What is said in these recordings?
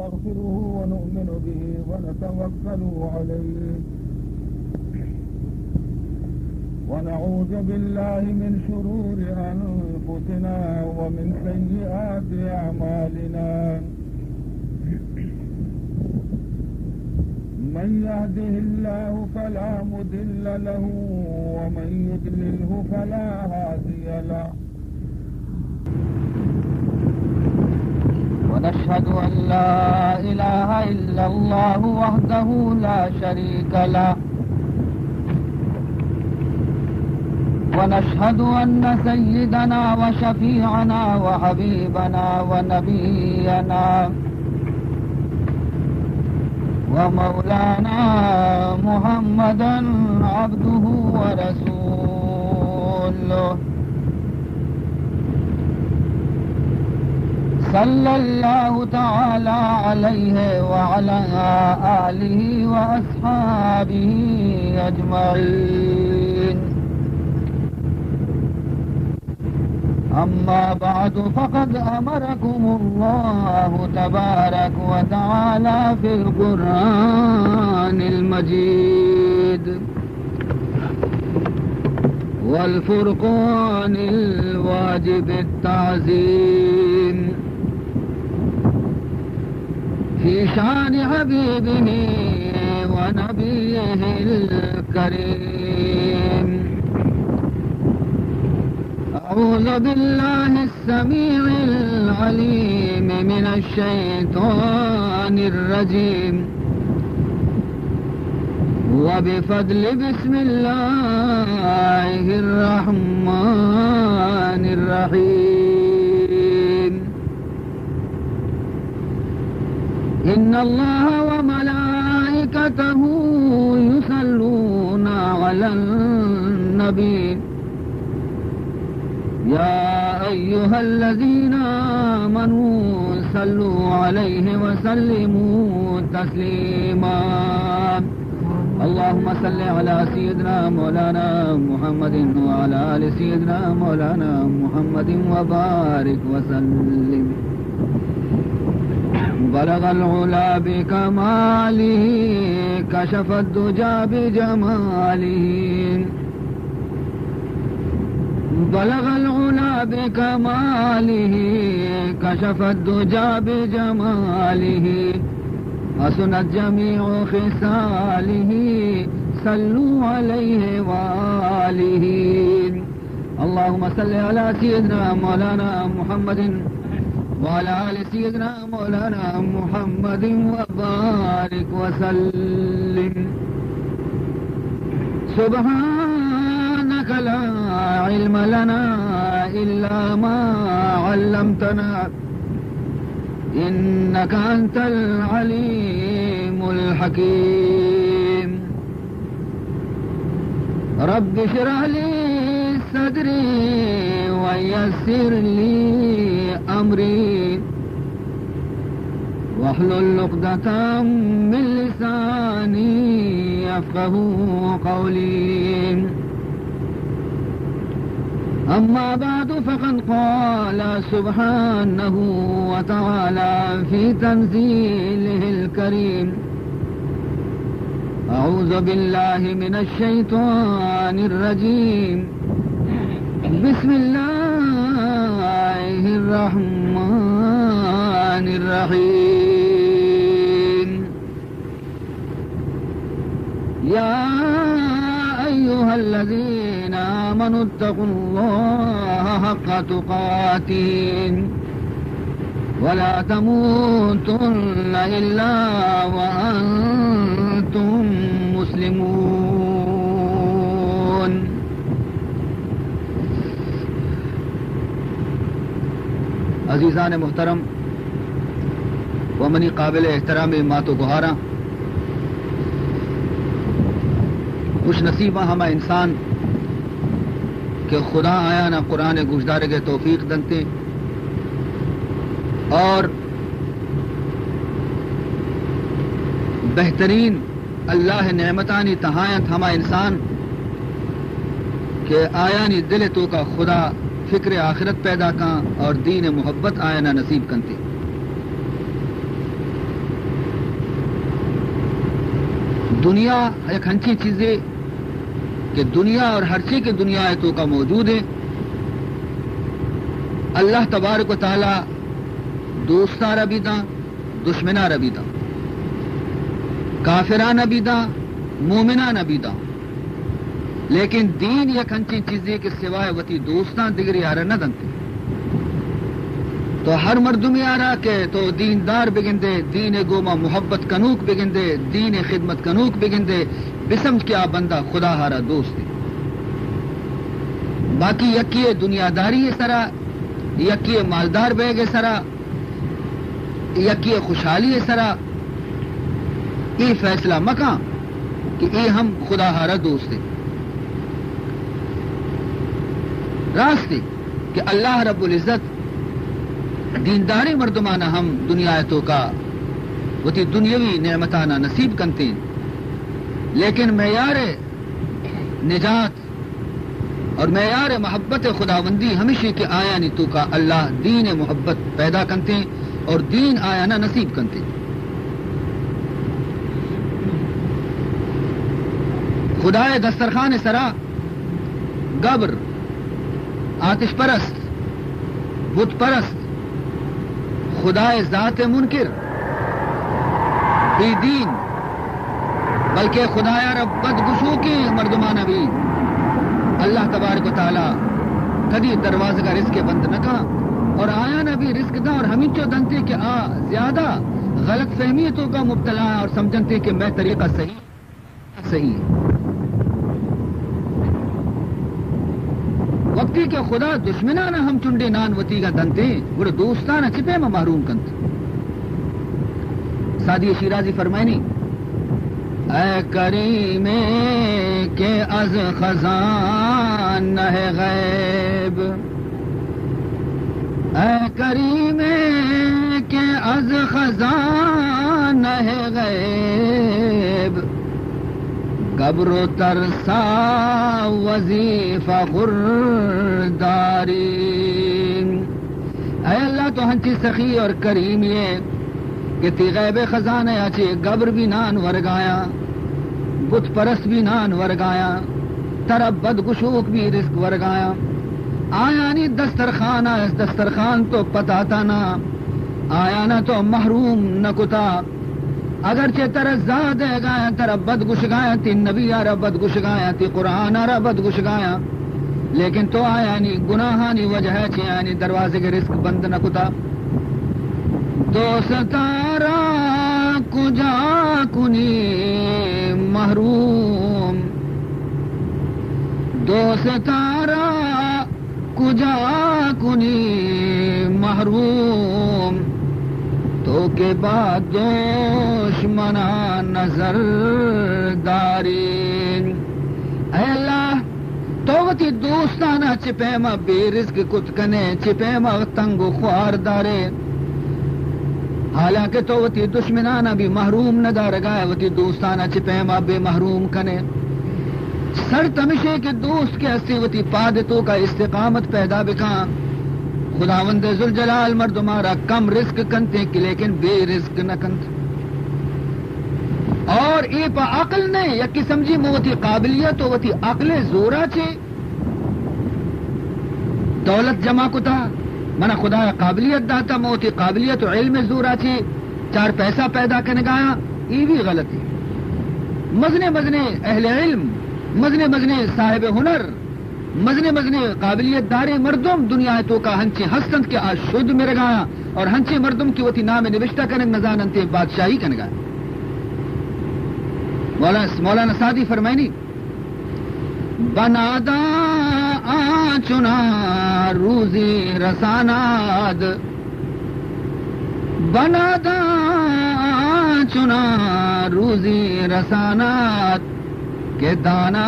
نستغفره ونؤمن به ونتوكل عليه، ونعوذ بالله من شرور أنفسنا ومن سيئات أعمالنا. من يهده الله فلا مضل له، ومن يضلله فلا هادي له. ونشهد أن لا إله إلا الله وحده لا شريك له، ونشهد أن سيدنا وشفيعنا وحبيبنا ونبينا ومولانا محمدا عبده ورسوله، صلى الله تعالى عليه وعلى آله وأصحابه أجمعين. أما بعد، فقد أمركم الله تبارك وتعالى في القرآن المجيد والفرقان الواجب التعظيم في شأن حبيبه ونبيه الكريم. أعوذ بالله السميع العليم من الشيطان الرجيم. وبفضل بسم الله الرحمن الرحيم. إن الله وملائكته يصلون على النبي. يا أيها الذين آمنوا صلوا عليه وسلموا تسليما. اللهم صل على سيدنا مولانا محمد وعلى آل سيدنا مولانا محمد وبارك وسلم. بلغ العلا بكماله، كشف الدجى بجماله. بلغ العلا بكماله، كشف الدجى بجماله، حسنت جميع خصاله، صلوا عليه وآله. اللهم صل على سيدنا مولانا محمد وعلى آل سيدنا مولانا محمد وبارك وسلم. سبحانك لا علم لنا إلا ما علمتنا إنك أنت العليم الحكيم. رب اشرح لي صدري ويسر لي أمري واحلل عقدة من لساني يفقهوا قولي. أما بعد، فقد قال سبحانه وتعالى في تنزيله الكريم: أعوذ بالله من الشيطان الرجيم. بسم الله الرحمن الرحيم. يا أيها الذين آمنوا اتقوا الله حق تقاته ولا تموتن إلا وأنتم مسلمون. عزیزان محترم و منی قابل احترام مات و گہاراں، خوش نصیباں ہما انسان کہ خدا آیانا قرآن گوشدارگ توفیق دنتے اور بہترین اللہ نعمتانی تہا انت ہما انسان کہ آیانی دل توکا خدا فکر آخرت پیدا کاں اور دین محبت آیانا نصیب کنتے۔ دنیا یک ہنچیں چیزے کہ دنیا اور ہرچی کہ دنیا ءِ توکا موجود ہے، اللہ تبارک و تعالی دوستاں را بھی داں، دشمناں را بھی داں، کافراں را بھی داں، مومناں را بھی داں۔ لیکن دین یک انچیں چیزے کہ سوائے وتی دوستاں دگرے آرا نہ دنت۔ تو ہر مردمے آرا کہ تو دیندار بگندے، دین ءِ گوما محبت کنوک بگندے، دین ءِ خدمت کنوک بگندے، بسمجھ کہ آ بندہ خدا آرا دوست ہے۔ باقی یکی ءِ دنیاداری ءِ سرا، یکی ءِ مالدار بیگ ءِ سرا، یکی ءِ خوشحالی ءِ سرا اے فیصلہ مکاں کہ اے ہم خدا آرا دوست انت۔ راست انت کہ اللہ رب العزت دینداریں مردمانا ہم دنیا ءِ توکا وتی دنیاوی نعمتانا نصیب کنتیں، لیکن معیار نجات اور معیار محبت خداوندی ہمیشی کہ آیانی توکا اللہ دین محبت پیدا کنتیں اور دین آیانا نصیب کنتیں۔ خدائے دسترخوان سرا گبر، آتش پرست، بت پرست، خدائے ذات منکر، بے دین، بلکہ خدایا را بد گشوکیں مردمانا بھی اللہ تبارک و تعالی کدی دروازگا رزق بند نہ کاں اور آیانا بھی رزق داں اور ہمینچو دنتے کہ آ زیادہ غلط فہمی توکا مبتلا ہیں اور سمجھنتے کہ میں طریقہ صحیح صحیح۔ وقتی کہ خدا دشمنانا ہم چنڈے نان وتیگا دنتے، گڑا دوستانا چہ پیما محروم کنت؟ سعدی شیرازی فرمائنی، اے کریم کہ از خزانہ غیب، اے کریم کہ از خزانہ غیب، گبر و ترسا وظیفہ خورداری۔ اے اللہ، تو ہنچی سخی اور کریمی ئے کہ تی غیب خزانہ ءَ چہ گبر بھی نان ورگایاں، بت پرست بھی نان ورگایاں، ترا بد گشوک بھی رزق ورگایاں۔ آیانی دسترخوان ءَ، دسترخوان تو پتاتانا، آیانا تو محروم نہ کتا۔ اگرچہ ترا زاہ دئیگایاں، ترا بد گشگایاں، تی نبی ءَ را بد گشگایاں، تی قرآن ءَ را بد گشگایاں، لیکن تو آیانی گناہانی وجہ ءَ چہ آیانی دروازگ رزق بند نہ کتا۔ دوستاں را کجا کنی محروم، دوستاں را کجا کنی محروم، تو کہ با دشمنا نظر داری۔ اے اللہ، تو وتی دوستانا چہ پیما بے رزق کت کنے، چہ پیما تنگ و خوار دارے، حالانکہ تو وتی دشمنانا بھی محروم نہ دارگائے، وتی دوستانا چہ پیما بے محروم کنے۔ شرط ہمیشے کہ دوست کہ ہستی وتی پاد توکا استقامت پیدا بکاں۔ خداوند ذوالجلال مردمارا کم رزق کنتے کہ لیکن بے رزق نہ کنت۔ اور اے پہ عقل نہ، یکی سمجھی من وتی قابلیت و وتی عقل زورا چہ دولت جمع کتا، منا خدا قابلیت داتا، من وتی قابلیت و علم زورا چہ چار پیسہ پیدا کنگایاں، اے بھی غلطی۔ مزنے مزنے اہل علم، مزنے مزنے صاحب ہنر، مزنے مزنے قابلیت داریں مردم دنیا توکا ہنچیں ہستنت کہ آ شد مرگایاں اور ہنچیں مردم کہ وتی نام نبشتہ کنگ نزاننت، بادشاہی کنگایاں۔ مولانا، مولانا سعدی فرمائنی، بناداں آ چنا روزی رساناد، بناداں آ چنا روزی رساناد، کہ دانا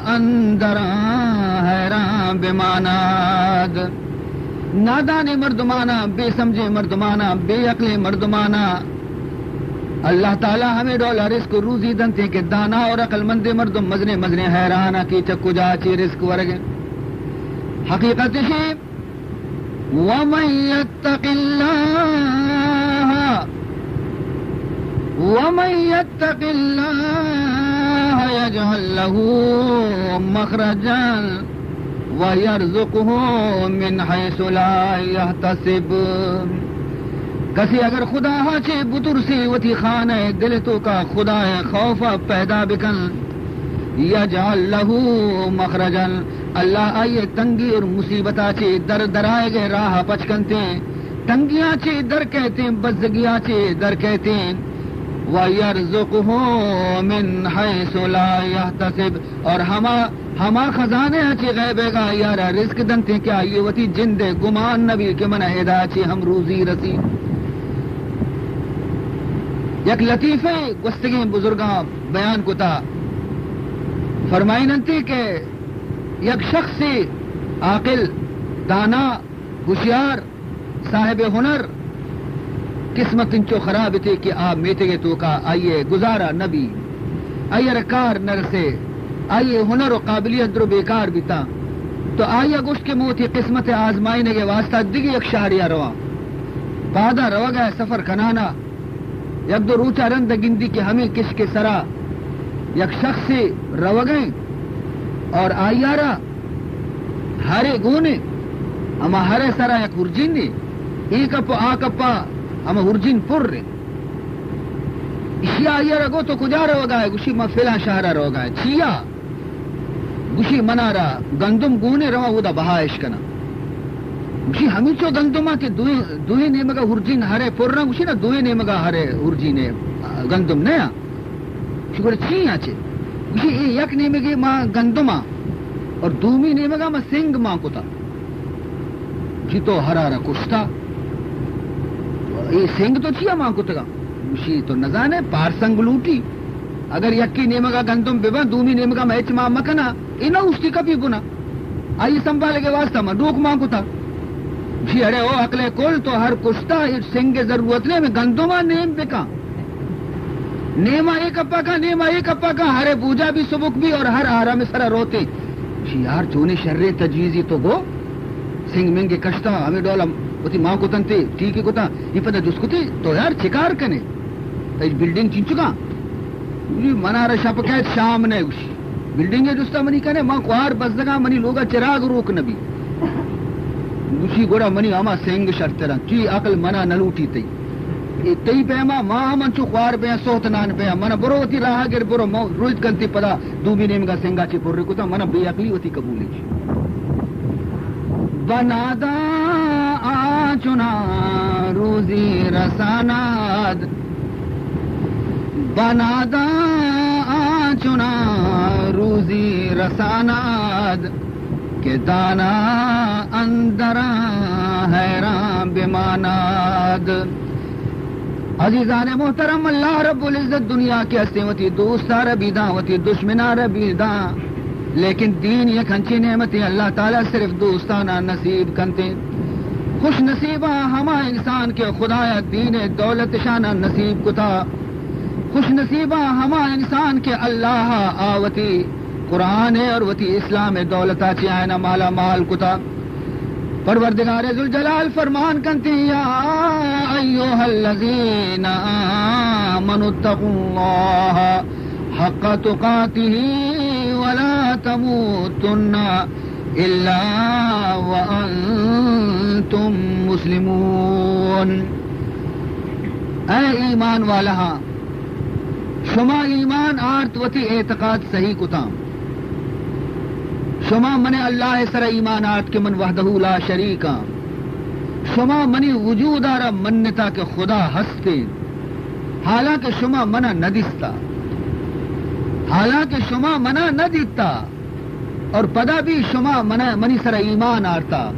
اندراں حیران بماناد۔ نادانیں مردماناں، بے سمجھیں مردماناں، بے عقلیں مردماناں اللہ تعالی ہمے ڈولا رزق و روزی دنتے کہ دانا اور عقل مندیں مردم مزنیں مزنیں حیران کہ چہ کجا چی رزق ورگیں۔ حقیقت اشی، ومن یتق اللہ ومن يتق الله يجعل له مخرجا ويرزقه من حيث لا يحتسب۔ کسی اگر خدا ءَ چہ بترسی، وتی خانہ ءِ دل ءِ توکا خدا ءِ خوف ءَ پیدا بکن، یجعل لہ مخرجا، اللہ آئی ءِ تنگی اور مصیبت ءَ چہ در درائگ ءِ راہ ءَ پچ کنتیں، تنگیاں چہ در کئیتیں، بزگیاں چہ در کئیتیں۔ ویرزقہ من حیث لا یحتسب، اور ہما، ہما خزانے ءَ چہ غیب ءَ آئی ءَ را رزق دنتیں کہ آئی ءَ وتی جند ءَ گمان نہ بی کہ من ءَ ادا چہ ہم روزی رسی۔ یک لطیفہ گوستگیں بزرگاں بیان کتا، فرمائیننتے کہ یک شخص عاقل، دانا، ہوشیار، صاحب ہنر، قسمت انچو خراب اتے کہ آ میتگ ءِ توکا آئی ءِ گزارہ نہ بی، آئی ءَ را کار نہ رسے، آئی ءِ ہنر و قابلیت درو بیکار بیتاں۔ تو آئی ءَ گوشت کہ من وتی قسمت ءِ آزمائینگ ءِ واسطہ دگہ یک شہرے ءَ رواں۔ پادا روگ ءَ، سفر کنانا، یک دو روچ ءَ رند ءَ گندی کہ ہمے کشک ءِ سرا یک شخصے روگ ءَ انت اور آئی ءَ را ہرے گون انت، ہما ہر ءِ سرا یک ہرجینے، اے کپ ءُ آ کپ ءَ ہما ہرجین پر انت۔ ایشی ءَ آئی ءَ را گو، تو کجا روگ ءَ ئے؟ گوشی، من فلاں شہر ءَ روگ ءَ آں۔ چیا؟ گوشی، من ءَ را گندم گون انت، رواں اودا بہا اش کناں۔ گوشی، ہمینچو گندم ءَ کہ دوئیں، دوئیں نیمگ ءَ ہرجین ہر ءِ پر انت؟ گوشی، نہ، دوئیں نیمگ ءَ ہر ءِ ہرجین ءِ گندم نہ انت۔ گوشی، گڑا چی آں چے؟ گوشی، اے یک نیمگے ما گندم آں اور دومی نیمگ ءَ ما سنگ مان کتا۔ گوشی، تو ہرا را کشتا؟ اے سنگ تو چیا مان کتگا؟ گوشی، تو نزانے پار سنگ لوٹی؟ اگر یکی نیمگا گندم بباں، دومی نیمگا ما ہچ مان مکناں، اے نہ اوشتی کپی بنا۔ آئی سنبھالگ ءِ واسطہ ما ڈوک مان کتا۔ گوشی، اڑے او عقل ءِ کل، تو ہر کشتا، اے سنگ ءِ ضرورت نہ انت، ہمے گندم ءَ نیم بکن۔ نیما اے کپا کن، نیما اے کپا کن، ہر ءِ بوجا بی سبک بی اور ہر آرام ءِ سرا روتے۔ گوشی، یار، چونیں شریں تجویزے تو گو؟ سنگ منگ کشتا، ہمے ڈول وتی مان کتنتے، ٹھیک کتا۔ اے پدا جست کتے، تو یار چکار کنے؟ تئی بلڈنگ چنچکاں؟ گوشی، من ءَ را شپ کئیت شام نہ، گوشی، بلڈنگ ءِ جستا منی کنے، من کوہار بزگاں، منی لوگا چراگ روک نہ بی۔ گوشی، گڑا منی ہما سنگ شرتراں، تئی عقل منا نہ لوٹی تئی۔ اے تئی پیما ما ہم انچو خوار بیاں، سہت نان بیاں، منا برو وتی راہ گر برو، من روچ کنتی پدا دومی نیمگا سنگا چی پر کتا، منا بے عقلی وتی قبول انت۔ بناداں آ چنا روزی رساناد، بناداں آ چنا روزی رساناد، کہ دانا اندراں حیران بماناد۔ عزیزان محترم، اللہ رب العزت دنیا کہ ہستیں وتی دوستا را بی داں، وتی دشمنا را بی داں، لیکن دین یک ہنچیں نعمتے اللہ تعالی صرف دوستانا نصیب کنتے۔ خوش نصیباں ہما انسان کہ خدایا دین دولت شانا نصیب کتا۔ خوش نصیباں ہما انسان کہ اللہ آ وتی قرآن ءَ اور وتی اسلام ءِ دولت ءَ چہ آیاں مالا مال کتا۔ پروردگار ذوالجلال فرمان کنت، یا ایھا الذین آمنوا اتقوا اللہ حق تقاتہ ولا تموتن الا وانتم مسلمون۔ اے ایمان والاہاں، شما ایمان آرت، وتی اعتقاد صحیح کتاں۔ شما من اللہ ءِ سرا ایمان آرت کہ من وحدہ لا شریک آں۔ شما منی وجود ءَ را منتا کہ خدا ہستیں، حالانکہ شما منا نہ دیستا، حالانکہ شما منا نہ دیتا۔ اور پدا بھی شما منا، منی سرا ایمان آرتا۔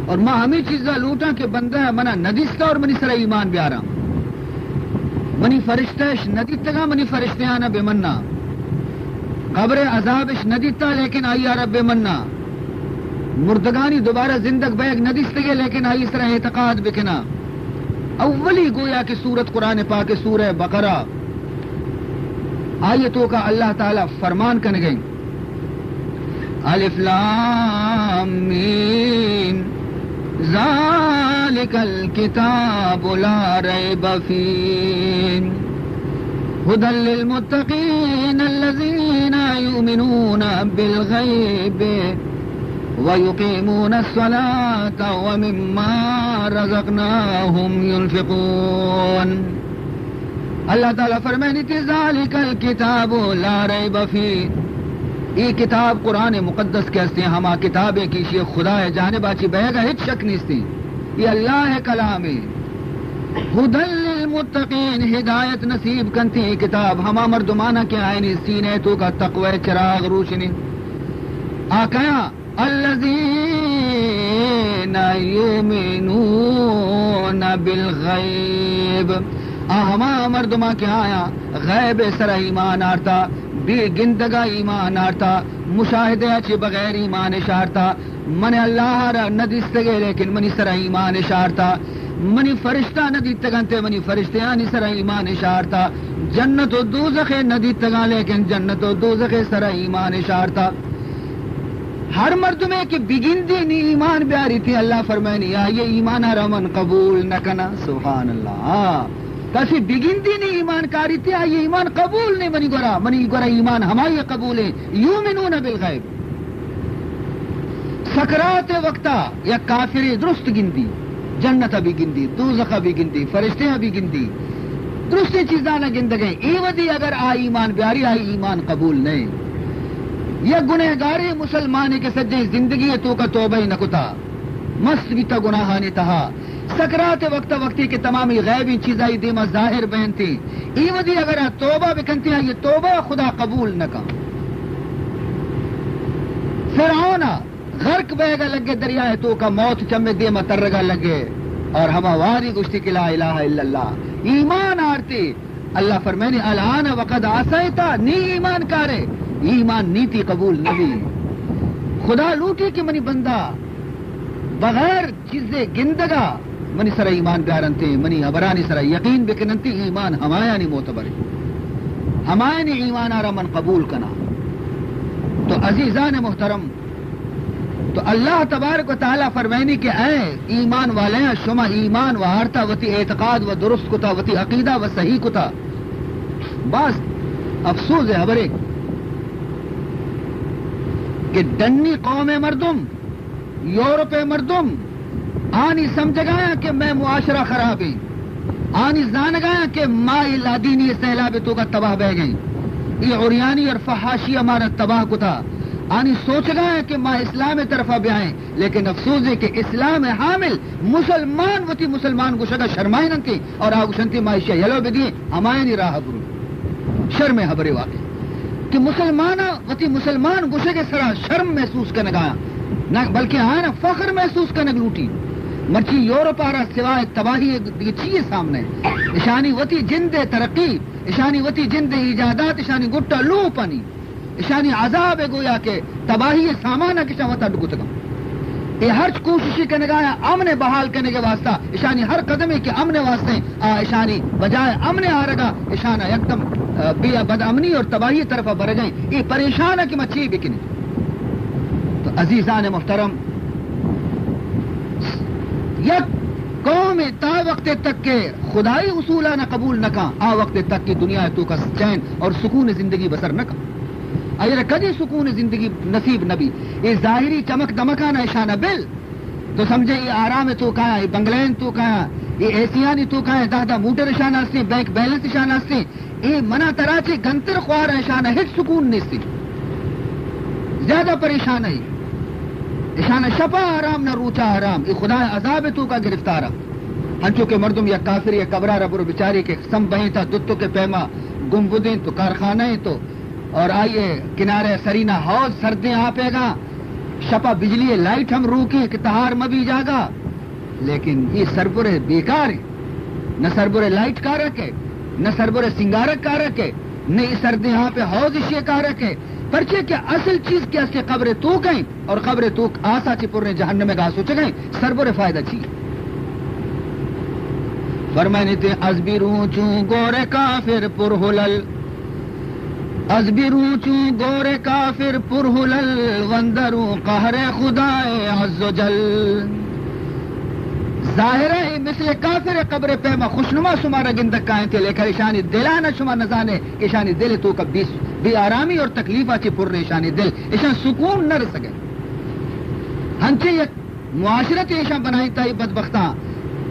اور ما ہمے چیزا لوٹاں کہ بندہ منا ندیستا اور منی سرا ایمان بیاراں۔ منی فرشتہ اش ندیتگا، منی فرشتیانا بمنا۔ قبر عذاب اش ندیتا، لیکن آئی آرا بمنا۔ مردگانی دوبارہ زندگ بیگ ندیستگے، لیکن آئی سرا اعتقاد بکنا۔ اولی گویا کہ سورت قرآن پاک سورہ بقرہ، آئی توکا اللہ تعالی فرمان کنگیں۔ الف لام میم، ذالک الکتاب لا ریب فیہ۔ هدى للمتقين الذين يؤمنون بالغيب ويقيمون الصلاة ومما رزقناهم ينفقون۔ اللہ تعالیٰ فرمائنی تی، ذلك الكتاب لا ريب فيه۔ اے کتاب قرآن مقدس کہ استیں، ہما کتابے کہ ایشی خدا جانبا چی بئیگا ہچ شک نیستیں۔ اے اللہ کلامے۔ هدى للمتقين، ہدایت نصیب کنتی اے کتاب ہما مردمانا کہ آیانی سینہ توکا تقوی چراغ روشنی۔ آ کیا؟ الذين يؤمنون بالغيب، آ ہما مردماں کہ آیاں غیب سرا ایمان آرتا، بے گندگا ایمان آرتا، مشاہدہ چہ بغیر ایمان اشارتا، من اللہ را نہ دیستگے لیکن منی سرا ایمان اشارتا، منی فرشتہ نہ دیتگنتے، منی فرشتیانی سرا ایمان اشارتا، جنت و دوزخ نہ دیتگاں لیکن جنت و دوزخ سرا ایمان اشارتا۔ ہر مردمے کہ بگندی نی ایمان بیاری تی، اللہ فرمائنی، آئی ایمان را من قبول نہ کناں۔ سبحان اللہ۔ ہاں۔ کسی بگندی نی ایمان کاری تی، آئی ایمان قبول نہیں منی گورا، منی گورا ایمان ہمائی قبول ہے، یؤمنون بالغیب۔ سکرات وقتا یک کافرے درست گندی، جنت بگندی، دوزخ بگندی، فرشتے بگندی، درستیں چیزاں گندگیں۔ اے ودی اگر آ ایمان بیاری، آئی ایمان قبول نہیں۔ یک گنہگارے مسلمانے کہ سجیں زندگی توکا توبہ نہ کتا، مست بیتا گناہانی تہا، سکرات وقت، وقتی کہ تمامی غیبی چیزائی دیما ظاہر بینتی، اے ودی اگر آ توبہ بکنتی، آئی توبہ خدا قبول نہ کن۔ فرعون غرق بئیگا لگے، دریائے توکا موت چمے دیما ترگا لگے، اور ہما واری گوشتی کہ لا الہ الا اللہ، ایمان آرتی۔ اللہ فرمائنی، الآن وقد عصیت، نی ایمان کارے، ایمان نی تی قبول نبی۔ خدا لوٹی کہ منی بندہ بغیر چیزے گندگا منی سرا ایمان بیارنتے، منی حبرانی سرا یقین بکننتے، ایمان ہمایانی معتبرے، ہمایانی ایمان آرا من قبول کنا۔ تو عزیزان محترم، تو اللہ تبارک و تعالیٰ فرمائنی کہ اے ایمان والیاں، شما ایمان وارتا، وتی اعتقاد و درست کتا، وتی عقیدہ و صحیح کتا۔ باز افسوز ہے خبرے کہ ڈنی قوم مردم، یورپ مردم، آنی سمجھگایاں کہ میں معاشرہ خراب ہیں، آنی زانگایاں کہ ما اے لادینی سیلاب توکا تباہ بہ گئیں، اے عریانی اور فحاشی ہمارا تباہ کتا، آنی سوچگایاں کہ ما اسلام طرفا بیائیں، لیکن افسوز ہے کہ اسلام حامل مسلمان وتی مسلمان گوشگا شرمائننتی اور آ گوشنتی ما اشیا یلو بدییں، ہمایانی راہ برو۔ شرم خبرے واقعی کہ مسلمان وتی مسلمان گوشگ سرا شرم محسوس کنگا، نہ بلکہ آنا فخر محسوس کنگ لوٹی۔ مرچی یورپ آرا سوائے تباہی دیگہ چیئے سامنے؟ اشانی وتی جند ترقی، اشانی وتی جند ایجادات، اشانی گٹا لوپانی، اشانی عذاب گویا کہ تباہی سامان کشان وت اڈ کتگا۔ اے ہرچ کوششی کنگا یا امن بحال کنگ واسطہ، اشانی ہر قدمے کہ امن واسطہ، آ اشانی بجائے امن آرگا، اشانا یکدم، آ، بے بدامنی اور تباہی طرف برگئیں۔ اے پریشان کہ ما چی بکنیں۔ تو عزیزان محترم، یک قوم تا وقت تک کہ خدائی اصولان قبول نہ کن، آ وقت تک کہ دنیا توکا چین اور سکون زندگی بسر نہ کن۔ آئی را کدی سکون زندگی نصیب نبی۔ اے ظاہری چمک دمکان اشانہ بل، تو سمجھے اے آرام توکایا، اے بنگلین توکایا، اے اے سیانی توکایا، دہ دہ موٹر اشانہ ہستیں، بینک بیلنس اشانہ ہستیں، اے منا ترا چے گنتر خوار، اشانہ ہچ سکون نیستی، زیادہ پریشان ہے۔ اشانہ شپا آرام نہ روچا آرام، اے خدا عذاب توکا گرفتارا۔ ہنچو کہ مردم یک کافر یک قبرا را برو بچاری کہ سم بہیں تا دتو کے پیما گم بدیں تو کارخانہ ہیں تو اور آئیے کنارے سرینا حوض سردیں آپے گا، شپا بجلی لائٹ ہم روکیں کہ تہار مبی جاگا۔ لیکن اے سربر بیکار ہے، نہ سربر لائٹ کارک ہے، نہ سربر سنگارک کارک ہے، نہ اے سردیں آپے حوض اشی کارک ہے۔ پرچے کہ اصل چیز کہ اسے قبر توک ہیں اور قبر توک آسا چی پر جہنم گا سوچ گئے، سربر فائدہ چی؟ فرمائنی تے از بیرون چون گور کافر پر حلل، از بیرون چون گور کافر پر حلل، واندرون قهر خدای عز و جل. ظاہر ہے، اے مثل کافر قبر پیما خوشنما شمارا گندگ کاینت، لیکن اشانی دلانا شما نزانے کہ اشانی دل توکا بے، بے آرامی اور تکلیفا چی پر نے اشانی دل، اشان سکون نہ رسگے۔ ہنچے یک معاشرت ایشان بنائینتا اے بدبختاں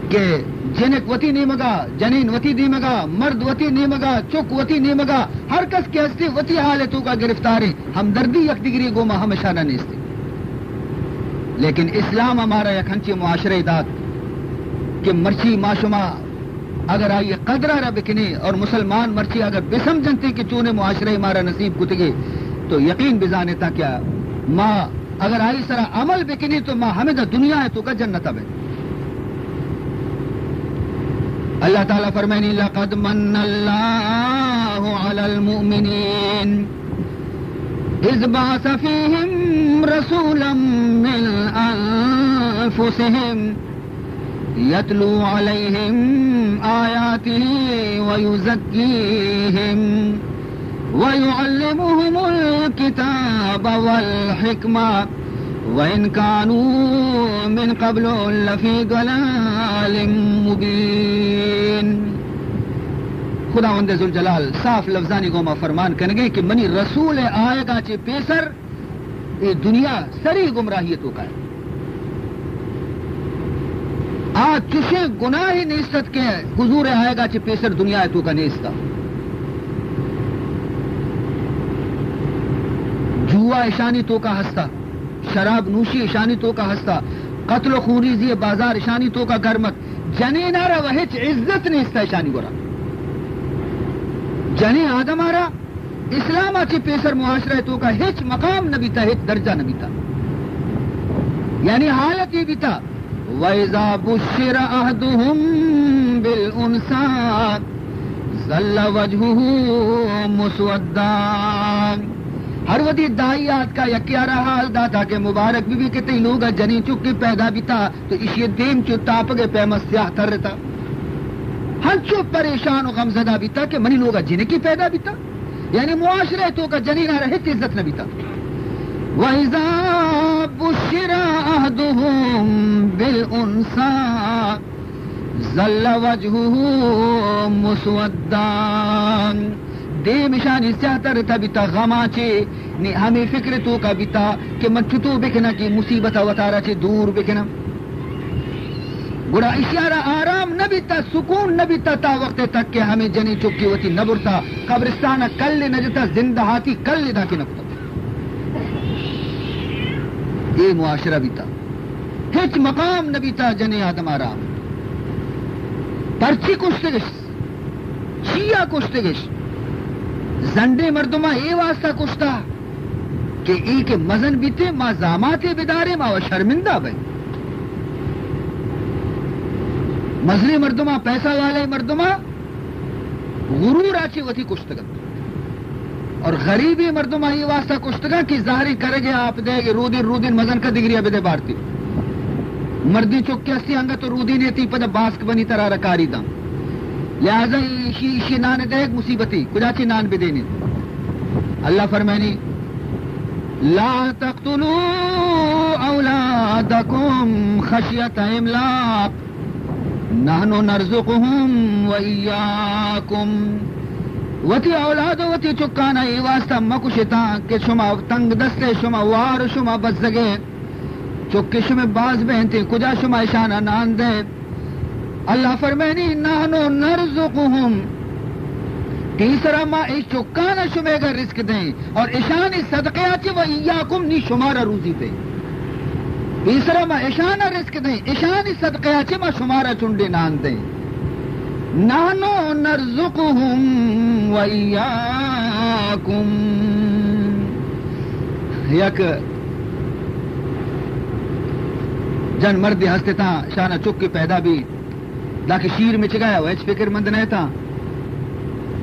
کہ جنک وتی نیمگا، جنین وتی نیمگا، مرد وتی نیمگا، چک وتی نیمگا، ہر کس کہ ہستی وتی حال توکا گرفتاریں، ہمدردی یک دگری گوما ہمشانا نیستی۔ لیکن اسلام ہمارا یک ہنچی معاشرہ دات کہ مرچی ما شما اگر آئی قدر را بکنیں اور مسلمان مرچی اگر بسمجھنتے کہ چونے معاشرہ مارا نصیب کتگے، تو یقین بزانتا کہ ما اگر آئی سرا عمل بکنیں تو ما ہمیں دنیا توکا جنتا بیں۔ اللہ تعالی فرمائنی، لقد من اللہ علی المؤمنین اذ بعث فیہم رسولا من انفسہم یتلو علیہم آیاتہ ویزکیہم ویعلمہم الکتاب والحکمہ وان کانوا من قبل لفی ضلال مبین۔ خداوند ذوالجلال صاف لفظانی گوما فرمان کنگے کہ منی رسول آیگا چہ پیسر اے دنیا سری گمراہی توکا ہے۔ آ چشیں گناہی نیست ات کہ حضور آیگا چہ پیسر دنیا توکا نیستا۔ جوا اشانی توکا ہستا، شراب نوشی اشانی توکا ہستا، قتل و خونریزی بازار اشانی توکا گرمت، جنینا را و ہچ عزت نیستا اشانی گورا۔ جنین آدم آرا اسلام ء چہ پیسر معاشرہ ء توکا ہچ مقام نہ بیتا، ہچ درجہ نہ بیتا۔ یعنی حالت یہ بیتا، وَإِذَا بُشِّرَ أَحَدُهُمْ بِالْأُنْثَىٰ ظَلَّ وَجْهُهُ مُسْوَدًّا۔ ہر وتی دائی آتکا یکے آرا حال داتا کہ مبارک بہ بی کہ تئی لوگا جنین چکے پیدا بیتا، تو ایشی دیم چو تاپگ ء پیما سیاہ ترتا۔ ہنچو پریشان و غمزدہ بیتا کہ منی لوگا جنکی پیدا بیتا۔ یعنی معاشرہ توکا جنین آرا ہچ عزت نہ بیتا۔ وَإِذَا بُشِّرَ أَحَدُهُمْ بِالْأُنْثَىٰ ظَلَّ وَجْهُهُ مُسْوَدًّا۔ دیم اشانی سیاہ ترتا بیتا غما چے، نی ہمیں فکر توکا بیتا کہ من چتو بکناں کہ مصیبت وتارا چے دور بکناں۔ گڑا اشیارا آرام نہ بیتا، سکون نہ بیتا تا وقت تک کہ ہمیں جنی چکی وتی نہ برتا، قبرستان کل نہ جتا، زندہ ہاتی کل دا کے نہ کتا۔ اے معاشرہ بیتا، ہچ مقام نہ بیتا جنی آدم آرام۔ پرچی کشتگش؟ چیا کشتگش؟ زنڈیں مردماں اے واسطہ کشتا کہ اے کہ مزن بیتے، ما زاماتے بداریں، ما و شرمندہ بئیں۔ مزنیں مردماں، پیسہ والے مردماں غرور آ چے وتی کشتگ انت۔ اور غریبیں مردماں اے واسطہ کشتگاں کہ زہریں کرگے آپ دئیگے، رودین رودین مزن کا دگریا بدے بارتی۔ مردیں چکے ہستی انگت تو رودینے تی پدا باسک بنی ترا رکاری داں۔ لہذا ایشی، ایشی نان دئیگ مصیبتی، کجا چے نان بدینے۔ اللہ فرمائنی، لا تقتلوا اولادکم خشیت املاق نحن نرزقهم و ایاکم۔ وتی اولاد و وتی چکانا اے واسطہ مکشتاں کہ شما تنگ دستے، شما وار، شما بزگے، چکے شما باز بہنتے، کجا شما اشانا نان دے؟ اللہ فرمائنی، نحن نرزقهم، پیسرا ما اے چکانا شمے گا رزق دیں۔ اور اشانی صدقے آ چے و ایاکم، نی شمارا روزی دیں۔ پیسرا ما اشانا رزق دیں، اشانی صدقے آ چے ما شمارا چنڈے نان دیں۔ نحن نرزقهم و ایاکم۔ یک جن مردے ہستتاں، شانا چکے پیدا بی، داں کہ شیر مچگا ء و ہچ فکر مند نہ اتاں۔